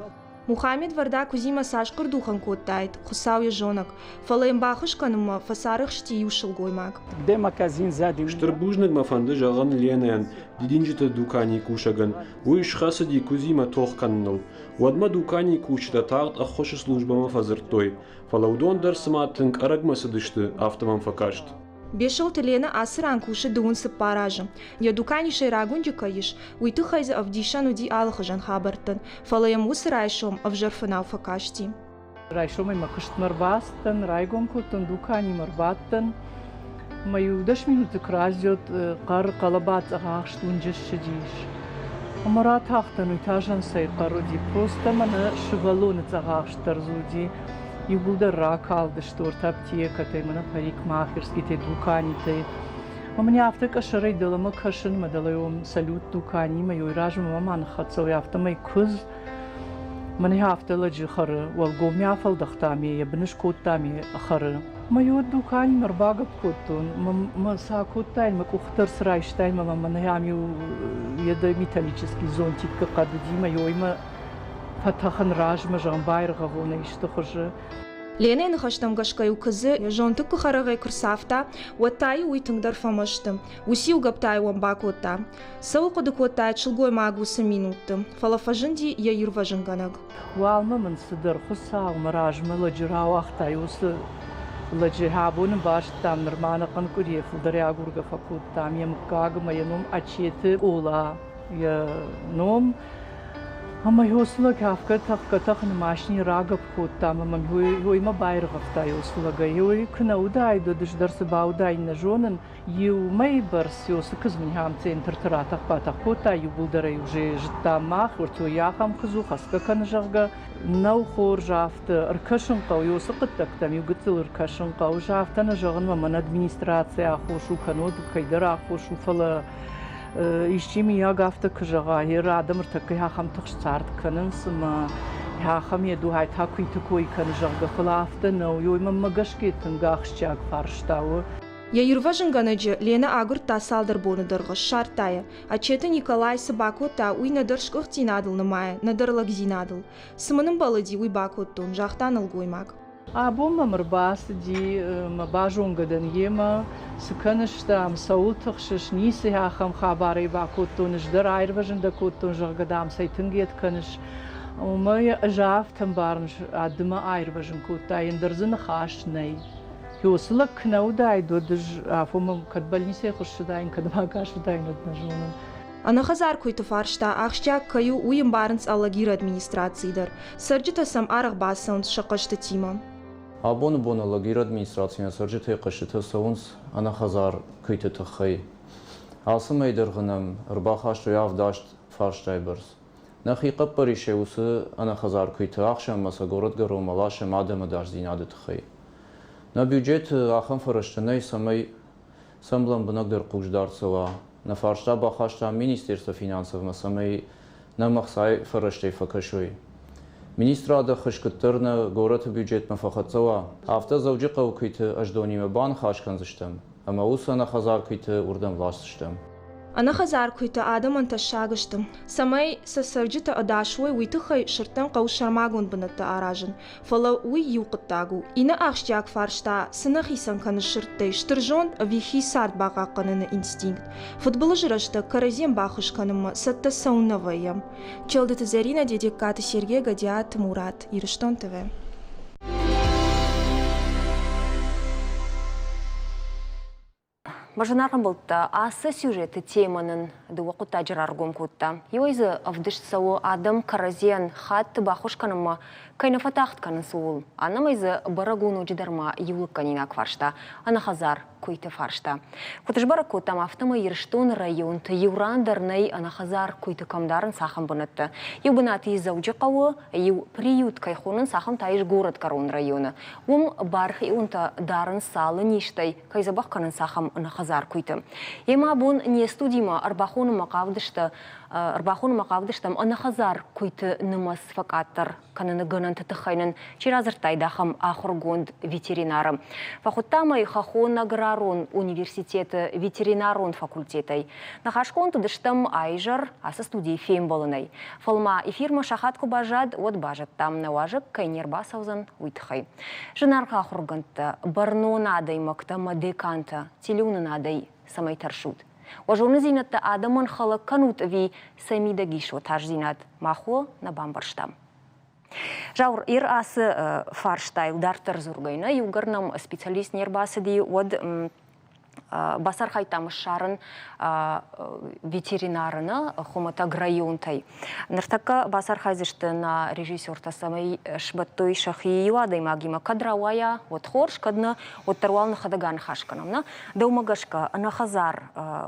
[SPEAKER 4] Мухаммед Варда куыдзимӕ цас хъуырдухӕн кодтаид, Хуыцау йӕ зонӕг, фӕлӕ йын баххуыс кӕнынмӕ фӕцарӕхсти иу сылгоймаг.
[SPEAKER 13] Стыр бузныг мӕ фӕнды зӕгъын Ленӕйӕн, дидинджыты дуканийы кусӕгӕн. Уый схӕцыди куыдзимӕ тох кӕныныл. Уӕдмӕ дуканийы кусджытӕ тагъд ӕххуысы службӕмӕ фӕдзырдтой, фӕлӕ уыдон дӕр цыма тынг ӕрӕгмӕ цыдысты, афтӕ мӕм фӕкаст.
[SPEAKER 4] Бесолты Ленӕ ацы ран кусы дыууын цыппар азы. Йӕ дукани сӕйраг уынджы кӕй ис, уый тыххӕй дзы ӕвдисӕн уыди алыхуызӕн хабӕрттӕн, фӕлӕ йӕм уыцы райсом ӕвзӕр фынау фӕкасти.
[SPEAKER 14] Райсомӕй мӕ куыстмӕ ӕрбацыдтӕн, райгом кодтон дуканимӕ ӕрбадтӕн. Мӕ иу дӕс минуты куы раздзӕуд хъӕр, хъӕлӕба цъӕхахст уынджы ссыдис. Ӕмӕ ратахтӕн, уый та зӕнцӕй хъӕр уыди. Просто мӕнӕ сывӕллоны цъӕхахст дӕр дзы уыди. Иууылдӕр ракалдысты ортӕ аптекӕтӕй, мӕнӕ парикмахерскитӕй, дуканитӕй. Ӕмӕ мын афтӕ къӕсӕрӕй дӕлӕмӕ кӕсын, мӕ дӕлӕ салют дуканимӕ, ой размӕ ма ныххӕццӕ уой, афтӕмӕй куыдз мӕнӕ афтӕ лӕджы хӕры, уӕлгоммӕ афӕлдӕхта ме, йӕ быны скодта ме хӕры. Мӕ иу дуканимӕ ӕрбагӕпп кодтон, мӕ цы акодтаин, мӕ къухы дӕр цы райстаин, мӕ мӕнӕ ам-иу йӕ металлический зонтиккы хъӕд уыди, мӕ йоймӕ фӕтӕхын размӕ, зӕгъын, байргъӕвон ӕй исты хуызы.
[SPEAKER 4] Ленӕйы ныхӕстӕм гӕсгӕ-иу куыдзы йӕ зонтыккы хӕрӕгӕй куы рцавта, уӕд та-иу уый тынгдӕр фӕмӕсты. Уыциу гӕпп та-иу ӕм бакодта. Цӕуыл хъуыды кодтаид сылгоймаг уыцы минутты, фӕлӕ фӕзынди йӕ ирвӕзынгӕнӕг.
[SPEAKER 14] Уалмӕ мын цыдӕр Хуыцау мӕ размӕ лӕджы рауагътай, уыцы лӕджы абон ын базыдтам, нырма ӕнӕхъӕн къуырийӕ фылдӕр агургӕ фӕкодтам йӕ мыггаг ӕмӕ йӕ ном Ачеты Къола. Йӕ ном. Ӕмӕ уыцы лӕг афтӕ тӕхгӕ-тӕхын машини рагӕпп кодта ӕмӕ мӕм уыимӕ баиргъӕвта уыцы лӕгӕй. Уый куы нӕ уыдаид, уӕд ӕз дӕр цы бауыдаин, нӕ зонын. Иу мӕйы бӕрц уыцы куыдз центрты ратӕх-батӕх кодта, иууылдӕр ӕй уже зыдтам мах, уӕртӕ ахӕм куыдз у, хӕцгӕ кӕны, зӕгъгӕ. Нӕу хорз афтӕ, ӕркӕсын хъӕуы уыцы хъуыддӕгтӕм, иу гыццыл ӕркӕсын хъӕуы. Ӕз афтӕ нӕ зӕгъын, мӕн администрацийы аххос у, кӕннод кӕйдӕр аххос у, фӕлӕ исчи миййаг афтӕ куы зӕгъа, йе адӕм ӕртӕккӕ ахӕм тыхст цард кӕнынц ӕмӕ ахӕм йӕ дугьӕй та куыйты кой кӕны, зӕгъгӕ, фӕлӕ афтӕ нӕу. Уый мӕнмӕ гӕсгӕ тынг ахсджиаг фарста у.
[SPEAKER 4] Йӕ ирвӕзынгӕнӕджы Ленӕ агуырдта цалдӕр боны дӕргъы, ссардта йӕ. Ачеты Николай цы бакодта, уый нӕдӕр сгуыхтдзинадыл нымайы, нӕдӕр лӕгдзинадыл. Цы мын ӕмбӕлыди, уый бакодтон, загъта нӕлгоймаг.
[SPEAKER 14] Абон мӕм ӕрбацыди, мӕ базонгӕ дӕн йемӕ, цы кӕныс, дам, цӕуыл тыхсыс, ницы ахӕм хабарӕй бакодтон, ӕз дӕр аирвӕзын дӕ кодтон, зӕгъгӕ, дам, цӕй тынг йед кӕныс. Уымӕ ӕз афтӕ ӕмбарын, адымӕ аирвӕзын кодта, ӕндӕр дзы ныхас нӕй. Уыцы лӕг куы нӕ уыдаид, уӕд ӕз афонмӕ кӕд больницӕйы хуыссыдаин, кӕд ма ӕгас уыдаин, уӕд нӕ зонын.
[SPEAKER 4] Ӕнӕхӕдзар куыйты фарста ахсджиаг кӕй у, уый ӕмбарынц Алагиры администрацийы дӕр. Цӕрджытӕ сӕм арӕх бацӕуынц сӕ хъӕстытимӕ.
[SPEAKER 15] Абоны бон Алагиры администрацимӕ цӕрджытӕй хъӕстытӕ цӕуынц ӕнӕхӕдзар куыйты тыххӕй. Ацы мӕй дӕргъы нӕм ӕрбахастой авд-аст фарстайы бӕрц. Нӕхи хъӕппӕрисӕй уыцы ӕнӕхӕдзар куыйты ахсӕм ӕмӕ сӕ горӕтгӕронмӕ ласӕм адӕмы ӕдасдзинады тыххӕй. Нӕ бюджеты ахӕм фӕрӕзтӕ нӕй, цӕмӕй сӕм лӕмбынӕгдӕр хъусдард цӕуа. Нӕ фарста бахастам Министерство финансовмӕ, цӕмӕй нӕм ӕхцайы фӕрӕзтӕй фӕкӕсой. Министрады ӕххуыс куыддӕр нӕ горӕты бюджетмӕ фӕхӕццӕ уа, афтӕ Дзӕуджыхъӕуы куыйты ӕздонимӕ баныхас кӕндзыстӕм ӕмӕ уыцы ӕнӕхӕдзар куыйты уырдӕм ласдзыстӕм.
[SPEAKER 4] Ӕнӕхӕдзар куыйтӕ адӕмӕн тӕссаг сты. Цӕмӕй сӕ цӕрджытӕ ӕдас уой, уый тыххӕй сырдтӕн хъӕуы сӕрмагонд бынӕттӕ аразын. Фӕлӕ уый иу хъуыддаг у. Иннӕ ахсджиаг фарста, цы нӕ хицӕн кӕны сырдтӕй, стыр зонд ӕви хи цард бахъахъхъӕныны инстинкт? Фыдбылызы рӕстӕг кӕрӕдзийӕн баххуыс кӕнынмӕ цӕттӕ цӕуыннӕ вӕййӕм? Челдыты Зӕринӕ, Дедегкаты Сергей, Гӕдиаты Мурат, Ирыстон ТВ.
[SPEAKER 1] Мӕ зынаргъ ӕмбӕлттӕ, ацы сюжеты темӕ нын дыууӕ хъуыддаджы раргом кодта. Иуӕй дзы ӕвдыст цӕуы, адӕм кӕрӕдзийӕн хатт баххуыс кӕнынмӕ кӕй нӕ фӕтагъд кӕнынц, ууыл. Аннӕмӕй дзы бӕрӕг у ноджыдӕр ма иу лыггӕнинаг фарста – ӕнӕхӕдзар куыйты фарста. Куыд сбӕрӕг кодтам, афтӕмӕй Ирыстоны районты иу ран дӕр нӕй ӕнӕхӕдзар куыйты кӕм дарынц, ахӕм бынӕттӕ. Иу бынат ис Дзӕуджыхъӕуы, иу приют кӕй хонынц, ахӕм та ис горӕтгӕрон районы. Уым бархионтӕ дарынц алы низтӕй кӕй дзӕбӕх кӕнынц, ахӕм ӕнӕхӕдзар куыйты. Йемӕ абон не студимӕ ӕрбахонынмӕ хъавыдысты ӕрбахонынмӕ хъавыдыстӕм ӕнӕхӕдзар куыйты нымӕц фӕкъаддӕр кӕныны гӕнӕнты тыххӕй нын чи радзырдтаид, ахӕм ахуыргонд ветеринары. Фӕхуыдтам ӕй Хӕххон аграрон университеты ветеринарон факультетӕй. Ныхасгонд уыдыстӕм а-изӕр ацы студийы фембӕлынӕй. Фӕлӕ ма эфирмӕ сахат куы баззад, уӕд базыдтам, нӕ уазӕг кӕй не рбацӕудзӕн, уый тыххӕй. Зынаргъ ахуыргӕндтӕ, бӕрнон адӕймӕгтӕ ӕмӕ декантӕ телеуынынадӕй цӕмӕй тӕрсут? Уӕ зонындзинӕдтӕ адӕмӕн хӕлӕг кӕнут ӕви сӕ мидӕг ис уӕ тасдзинад, мах уӕ нӕ бамбӕрстам. Зауыр, ир ацы фарстайыл дарддӕр дзургӕй нӕ, иугӕр нӕм специалист не рбацыди, уӕд бацархайдтам ссарын ветеринары нӕ хуымӕтӕг районтӕй. Ныртӕккӕ бацархайдзысты нӕ режиссертӕ, цӕмӕй сбӕттой сӕхи иу адӕймагимӕ. Кӕд рауайа, уӕд хорз, кӕд нӕ, уӕддӕр уал нӕхӕдӕг аныхас кӕнӕм. Нӕ? Дӕумӕ гӕсгӕ, ӕнӕхӕдзар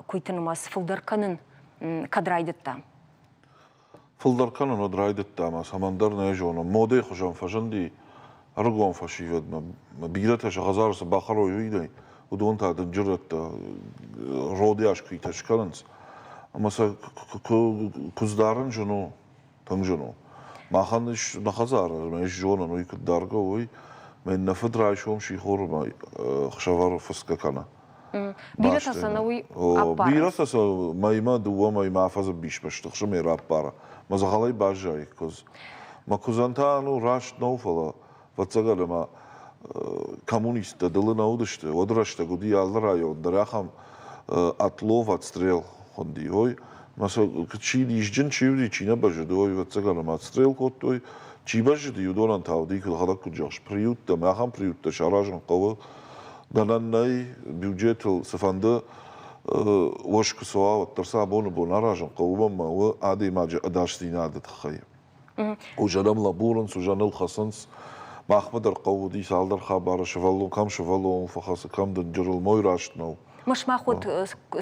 [SPEAKER 1] куыйты нымӕц фылдӕр кӕнын кӕд райдыдта?
[SPEAKER 2] Фылдӕр кӕнын уӕд райдыдта ӕмӕ цӕмӕндӕр нӕ зонын. Модӕйы хуызӕн фӕзынди ӕрыгон фӕсивӕдмӕ. Бирӕтӕ сӕ хӕдзары цы бахӕрой, уый нӕй. Уыдон та дынджырӕттӕ родыйас куыйтӕ скӕнынц. Ӕмӕ сӕ куыдз дарын зын у, тынг зын у. Махӕн ис нӕ хӕдзары, ӕмӕ ис зонын, уый куыд даргӕ у, уый. Мӕ нӕ фыд райсом сихоры ӕхсӕвӕр фыцгӕ кӕны.
[SPEAKER 1] Бирӕтӕ сӕ нӕ уый ӕппарынц.
[SPEAKER 2] Бирӕтӕ сӕ мӕймӕ, дыууӕ мӕймӕ афӕдзы бисмӕ стыхсы мӕ раппары. Мӕ дзӕгъӕлӕй баззайы куыдз. Мӕ куыдзӕн та ну раст нӕу, фӕлӕ ӕвӕццӕгӕн ӕмӕ коммунисттӕ дылы нӕ уыдысты, уӕд рӕстӕг уыди алы район дӕр ахӕм отлов, отстрел хуынди. Ой, мӕ сӕ чи низджын чи уыди, чи нӕ бӕззыд, ой, ӕвӕццӕгӕн ӕмӕ отстрел кодтой. Чи бӕззыди, уыдонӕн та уыди, куыд куыд зӕгъыс, приюттӕ, ӕмӕ ахӕм приюттӕ саразын хъӕуы. Гӕнӕн нӕй, бюджетыл цыфӕнды уӕз куы цӕуа, уӕддӕр сӕ абоны бон аразын хъӕуы, уымӕн ӕмӕ у адӕймаджы ӕдасдзинады тыххӕй. Уызӕн ӕм лӕбурынц, уызӕн ыл хӕцынц. Махмӕ дӕр хъӕуы уыди цалдӕр хабары, сывӕллон кӕм сывӕллоныл фӕхӕцы, кӕм дынджырыл, мой раст нӕу.
[SPEAKER 1] Мах уӕд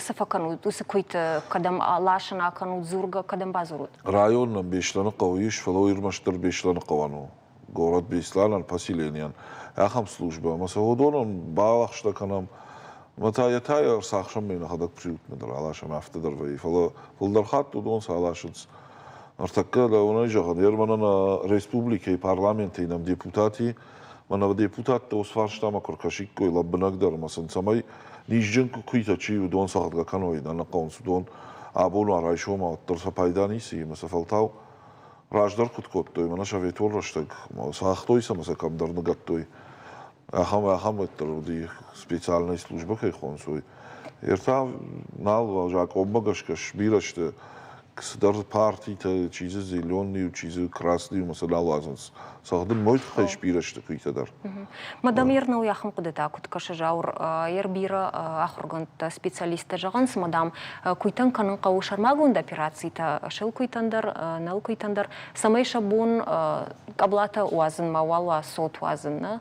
[SPEAKER 1] цы фӕкӕнут, уыцы куыйты кӕдӕм ласын акӕнут, дзургӕ кӕдӕм бадзурут?
[SPEAKER 2] Район нӕм Беслӕныхъӕуы ис, фӕлӕ уый ӕрмӕстдӕр Беслӕныхъӕуӕн у. Город Беслӕнӕн, поселенийӕн ахӕм службӕ, ӕмӕ сӕ уыдонӕн балӕгъстӕ кӕнӕм. Ӕмӕ та йӕ та ӕрцахсӕм ме нӕхӕдӕг приютмӕ дӕр аласӕм, афтӕ дӕр вӕййы. Фӕлӕ фылдӕр хатт уыдон сӕ аласынц. Ныртӕккӕ дӕуӕн зӕгъын, ер мӕнӕ нӕ республикӕйы парламентӕй нӕм депутати, мӕнӕ депутаттӕ уыцы фарстамӕ куы ркӕсиккой лӕмбынӕгдӕр ӕмӕ сын цӕмӕй низджын куыйтӕ чи уыдон цӕгъдгӕ кӕной, нӕ нӕ хъӕуынц уыдон абон уа райсом уӕддӕр сӕ пайда ницы и, ӕмӕ сӕ фӕлтау раздӕр куыд кодтой, мӕнӕ советон рӕстӕг цагътой сӕ ӕмӕ сӕ кӕмдӕр ныгӕдтой. Ахӕм ахӕм уӕддӕр уыди специальная службӕ кӕй хонынц, уый. Ӕртӕ нал закъонмӕ гӕсгӕ сбирӕ сты цыдӕр партитӕ, чи дзы зеленый, чи дзы красный, ӕмӕ сӕ нал уадзынц. Цӕгъдын мой тыххӕй сбирӕ сты куыйтӕ дӕр.
[SPEAKER 1] Мадам Ернау ахӕм хъуыдытӕ куыд кӕсы, Зауыр, ер бирӕ ахуыргӕндтӕ, специалисттӕ зӕгъынц, мадам, куыйтӕн кӕнын хъӕуы сӕрмагонд операцитӕ, сылкуыйтӕн дӕр, нӕлкуыйтӕн дӕр, цӕмӕй сӕ бон къаблатӕ уадзын мауал уа, цот уадзын, нӕ?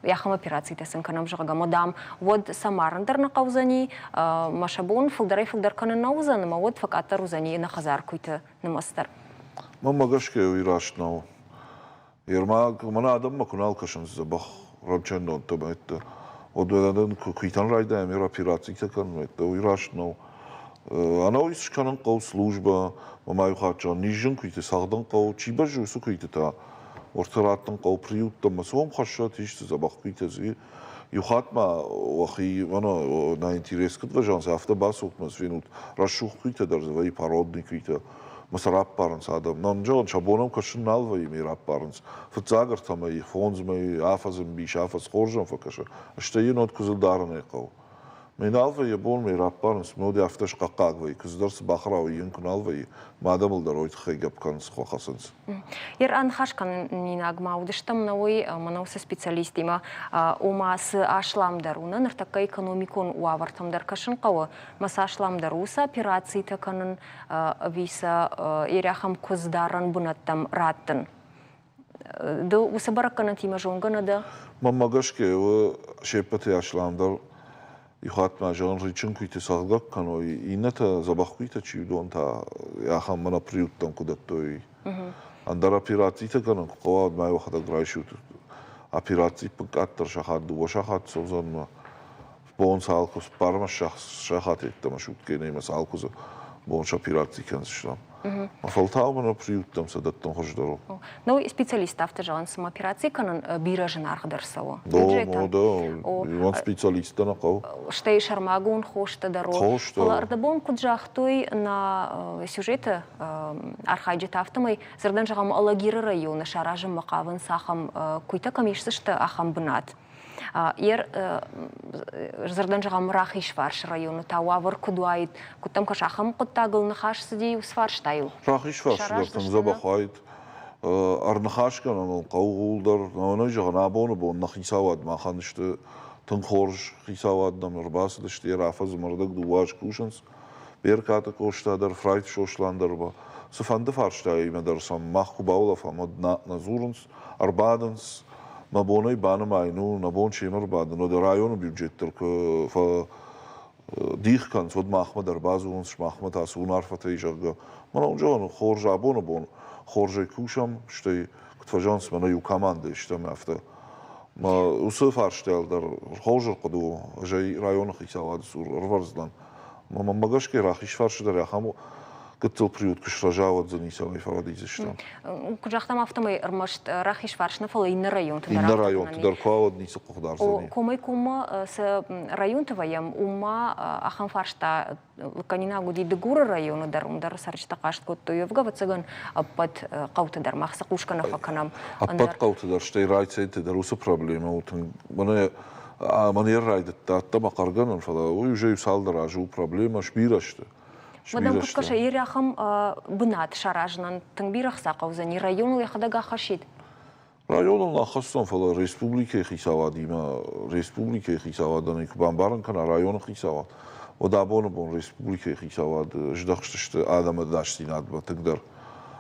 [SPEAKER 1] Ахӕм операцитӕ сын кӕнӕм, зӕгъгӕ, мадам, уӕд сӕ марын дӕр нӕ хъӕудзӕни, мӕ сӕ бон фылдӕрӕй-фылдӕр кӕнын нӕ уыдзӕн, ӕмӕ уӕд фӕкъаддӕр уыдзӕни ӕнӕхӕдзар куыйты нымӕц дӕр.
[SPEAKER 2] Мӕнмӕ гӕсгӕ уый раст нӕу. Ермак, мӕнӕ адӕммӕ куы нал кӕсынц дзӕбӕх рынчындӕттӕ мӕйттӕ, уӕд уӕдӕ куыйтӕн райдайӕм йӕ операцитӕ кӕнын, мӕйттӕ, уый раст нӕу. Ӕнӕуый скӕнын хъӕуы службӕ, мӕ ма иу хатт зӕгъын, низджын куыйты цӕгъдын хъӕуы, чи бӕззы, уыцы куыйты та уӕртӕ раттын хъӕуы приюттӕм, цы уӕм хӕссат, исты дзӕбӕх куыйтӕ дзы. Иу хатт ма уӕхи мӕнӕ нӕ интерес куыд вӕзӕнц, афтӕ бацӕут мӕ фенут, рӕсугъд куыйтӕ дӕр дзы вӕййы, породный куыйтӕ. Мӕ сӕ раппарынц адӕм. Нӕ зӕгъын, сӕ бон ӕм кӕсын нал вӕййы, ме раппарынц. Фыццаг ӕртӕ мӕйы, фондз мӕйы, афӕдзы мбис, афӕдз хорзӕн фӕкӕсы, стӕй йын уӕд куыдзы дарын ӕй хъӕуы. Мӕ нал вӕййы бон, мӕ раппарынц, мӕ уд афтӕ схъӕхъхъаг вӕййы, куыдз дӕр цы бахӕра, уый йын куы нал вӕййы, мӕ адӕмыл дӕр уый тыххӕй гӕпп кӕнынц, фӕхӕцынц.
[SPEAKER 1] Ер аныхас кӕнинаг ма уыдыстӕм нӕ уый мӕнӕ уыцы специалистимӕ, ома цы асламдӕр у, нӕ ныртӕккӕ экономикон уавӕртӕм дӕр кӕсын хъӕуы, мӕ цы асламдӕр у, цы операцитӕ кӕнын ӕви сӕ ерӕхӕм куыдздарӕн бынӕттӕм раттын. Ды уыцы бӕрӕггӕнӕнтимӕ зонгӕ нӕ дӕ?
[SPEAKER 2] Мӕнмӕ гӕсгӕ у се ппӕты асламдӕр иу хатт ма зӕгъын, рынчын куыйты цӕгъдгӕ кӕной, иннӕтӕ дзӕбӕх куыйтӕ чи уыдон та ахӕм мӕнӕ приюттӕм куы дӕттой. Ӕндӕр операцитӕ кӕнын куы хъӕуа, уӕд ма йӕхӕдӕг райсут. Операци къаддӕр сахат, дыууӕ сахат цӕудзӕн мӕ бон цал куы цыппармӕ сахат йеддӕмӕ суткӕйы нӕ цал куыдзы бон сопераци кӕндзыстӕм. Фӕлтау мын приюттӕм сӕ дӕттын хуыздӕр у.
[SPEAKER 1] Ну, специалист афтӕ зӕгъынц, цыма операци кӕнын бирӕ зынаргъдӕр цӕуы.
[SPEAKER 2] Да, да, иуӕн специалисттӕ нӕ хъӕуы.
[SPEAKER 1] Стӕй сӕрмагонд хостӕ дӕр у.
[SPEAKER 2] Хостӕ.
[SPEAKER 1] Фӕлӕ ӕрдӕбон куыд загътой нӕ сюжеты архайджытӕ, афтӕмӕй дзырдӕн зӕгъӕм, Алагиры районы саразынмӕ хъавынц ахӕм куыйтӕ кӕм исдзысты, ахӕм бынат. Ер дзырдӕн зӕгъӕм, Рахизфарсы районы та уавӕр куыд уаид, куыд дӕм кӕсы, ахӕм хъуыддагыл ныхас цыди уыцы фарстайыл?
[SPEAKER 2] Рахизфарсы дӕр тынг дзӕбӕх уаид. Ӕрныхасгӕнӕн ыл хъӕуы ууыл дӕр. Нӕ зӕгъын, абоны бон нӕ хицауад махӕн сты тынг хорз хицауад нӕм ӕрбацыдысты, йӕ афӕдзы ӕрдӕг дыууӕ аз кусынц. Беркаты Къоста дӕр, Фрайты Сослан дӕр цыфӕнды фарстаимӕ дӕр сӕм мах куы баулӕфӕм, уӕд нӕ дзурынц, ӕрбадынц. Мӕ бонӕй банымайын у, нӕ бон семӕ ӕрбадын, уӕд районы бюджет дӕр куы дих кӕнынц, уӕд махмӕ дӕр бадзурынц, сымахмӕ та цы уынаффӕтӕ и, зӕгъгӕ. Мӕнӕ уын зӕгъын, хорз абоны бон хорзӕй кусӕм, стӕй куыд фӕзӕгъынц, мӕнӕ иу командӕйы стӕм, афтӕ. Мӕ уыцы фарстайыл дӕр хорз ӕрхъуыды у, ӕз ӕй районы хицауады цур ӕрвӕрдзынӕн. Мӕнмӕ гӕсгӕ рахизфарсы дӕр ахӕм гыццыл приют куы срӕза, уӕд дзы ницӕмӕй фӕрӕдидзыстӕм.
[SPEAKER 1] Куыд загътам, афтӕмӕй ӕрмӕст рахизфарс нӕ, фӕлӕ иннӕ районты дӕр.
[SPEAKER 2] Иннӕ районты дӕр куы уӕд ницы къухдардзӕни.
[SPEAKER 1] Комӕй-коммӕ цы районты вӕййӕм, уым ма ахӕм фарста лыггӕнинаг уыди Дыгуры районы дӕр, уым дӕр цӕрджытӕ хъаст кодтой. Уӕвгӕ, ӕвӕццӕгӕн, ӕппӕт хъӕуты дӕр мах цы хъусгӕ нӕ фӕкӕнӕм.
[SPEAKER 2] Ӕппӕт хъӕуты дӕр, стӕй райцентры дӕр уыцы проблемӕ у тынг. Мӕнӕ мӕн райдыдта ӕддӕмӕ хъӕргӕнын, фӕлӕ уый уже иу цалдӕр азы у проблемӕ, сбирӕ сты.
[SPEAKER 1] Мадам куыд кӕсы, ахӕм бынат саразынӕн тынг бирӕ хца хъӕудзӕни, районыл йӕхӕдӕг ахӕссид?
[SPEAKER 2] Районыл ахӕсдзӕн, фӕлӕ республикӕйы хицауадимӕ, республикӕйы хицауадӕн ӕй куы бамбарын кӕна районы хицауад, уӕд абоны бон республикӕйы хицауад здӕхстысты адӕмы ӕдасдзинадмӕ тынгдӕр.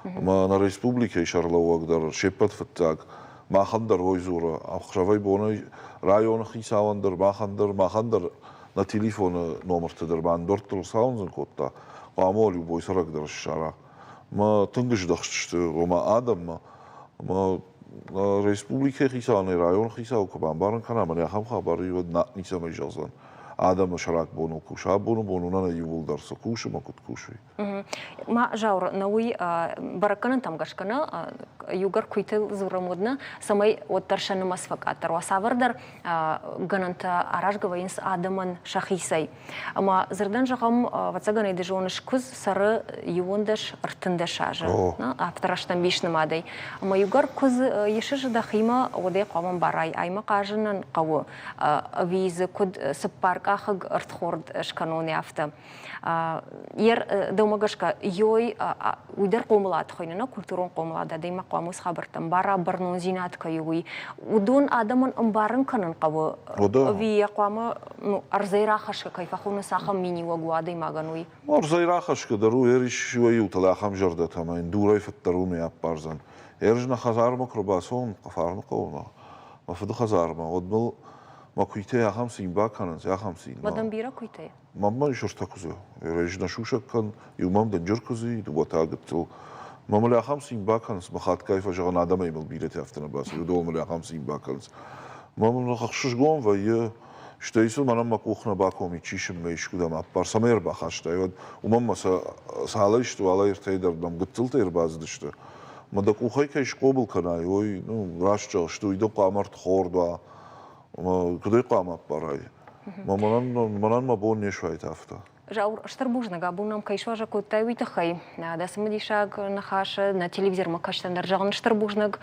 [SPEAKER 2] Ӕмӕ нӕ республикӕйы сӕргълӕууӕг дӕр се ппӕт фыццаг махӕн дӕр уый дзуры, ӕхсӕвӕй-бонӕй районы хицауӕн дӕр, махӕн дӕр, махӕн дӕр нӕ телефоны номырты дӕр бандӕрттыл ӕрцауындзын кодта, хъуамӕ любой цӕрӕг дӕр ссара. Мӕ тынг здӕхстысты, ома адӕммӕ. Ӕмӕ республикӕйы хицауӕн районы хицау куы бамбарын кӕна, мӕнӕ ахӕм хабар уӕд ницӕмӕй зӕгъдзӕн. Адӕмы сӕрак боныл куса, абоны бон уынӕн иууылдӕр цы кусы ӕмӕ куыд кусы.
[SPEAKER 1] Ма Заур, нӕ уый бӕрӕггӕнӕнтӕм гӕсгӕ нӕ иугӕр куыйтыл дзурӕм, уӕд нӕ, цӕмӕй уӕддӕр сӕ нымӕц фӕкъаддӕр уа, цавӕрдӕр гӕнӕнтӕ аразгӕ вӕййынц адӕмӕн сӕхицӕй. Ӕмӕ дзырдӕн зӕгъӕм, ӕвӕццӕгӕн ӕй ды зоныс, куыдз цӕры иуӕндӕс, ӕртындӕс азы, афтӕ рӕстӕмбис нымадӕй. Ӕмӕ иугӕр куыдз исыс дӕхимӕ, уӕд ӕй хъуамӕ ӕмбарай, ай мӕ хъазынӕн хъӕуы, ӕви дзы куыд цыппаркъахыг ӕрдхорд скӕнон, афтӕ. Ер дӕумӕ гӕсгӕ ёй уый дӕр хъомылад хуыйны, нӕ культурон хъомылад адӕймаг хъуамӕ уыцы хабӕрттӕ ӕмбара, бӕрнондзинад кӕй у, уый. Уыдон адӕмӕн ӕмбарын кӕнын хъӕуы, ӕви йӕ хъуамӕ ну, ӕрдзӕй рахӕсгӕ кӕй фӕхонынц, ахӕм миниуӕг у адӕймагӕн уый?
[SPEAKER 2] Ӕрдзӕй рахӕсгӕ дӕр у, ӕрис иуӕй-иутыл ахӕм зӕрдӕтӕ ӕмӕ йын дурӕй фыддӕр уымӕй аппардзӕн. Ӕрз нӕ хӕдзармӕ куы рбацӕуон, Фарны хъӕумӕ, мӕ фыды хӕдзармӕ, уӕд мыл мӕ куыйтӕй ахӕм цин бакӕнынц, ахӕм цин.
[SPEAKER 1] Мадам бирӕ куыйтӕй?
[SPEAKER 2] Мӕнмӕ ис ӕртӕ куыдзы. Ӕз нӕ сусӕг кӕн, иу мӕм дынджыр куыдзы и, дыууӕ та гыццыл. Мӕ мыл ахӕм цин бакӕнынц, мӕ хатгай фӕзӕгъын, адӕмӕй мыл бирӕтӕ афтӕ нӕ бацыд, уыдон мыл ахӕм цин бакӕнынц. Мӕ мын ӕхсызгон вӕййы, стӕй сын мӕнӕн мӕ къух нӕ бакомид, чи сын мӕ искуыдӕм аппар, цӕмӕй ӕрбахастай, уӕд уымӕн мӕ сӕ цалӕй сты, уалӕй ӕртӕйы дӕр дӕм гыццылтӕ ӕрбацыдысты. Мӕ дӕ къухӕй кӕй схъомыл кӕнай, уый, ну, раст зӕгъыс, уый дын хъуамӕ ӕрдхорд уа, куыд ӕй хъуамӕ аппарай? Мӕнӕн мӕ бон не суаид афтӕ.
[SPEAKER 1] Заур, стыр бузныг, абон нӕм кӕй суазӕг кодтай, уый тыххӕй. Дӕ цымыдисаг ныхасы нӕ телевизормӕ кӕсджытӕн дӕр зӕгъын стыр бузныг,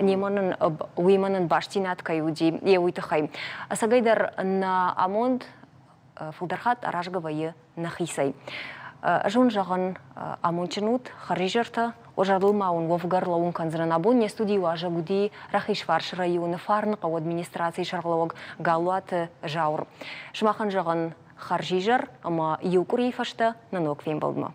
[SPEAKER 1] немӕ нын уыимӕ нын бастдзинад кӕй уыди, йе уый тыххӕй. Ӕцӕгӕйдӕр нӕ амонд фылдӕр хатт аразгӕ вӕййы нӕхицӕй. Ӕз уын зӕгъын, амондджын ут, хӕрзизӕртӕ, уӕ зӕрдыл ма уын уӕвгӕ ӕрлӕууын кӕндзынӕн. Абон не студийы уазӕг уыди Рахизфарсы районы Фарныхъӕуы администрацийы сӕргълӕууӕг Галуаты Зауыр. Сымахӕн зӕгъын хӕрзизӕр ӕмӕ иу къуырийы фӕстӕ нӕ ног фембӕлдмӕ.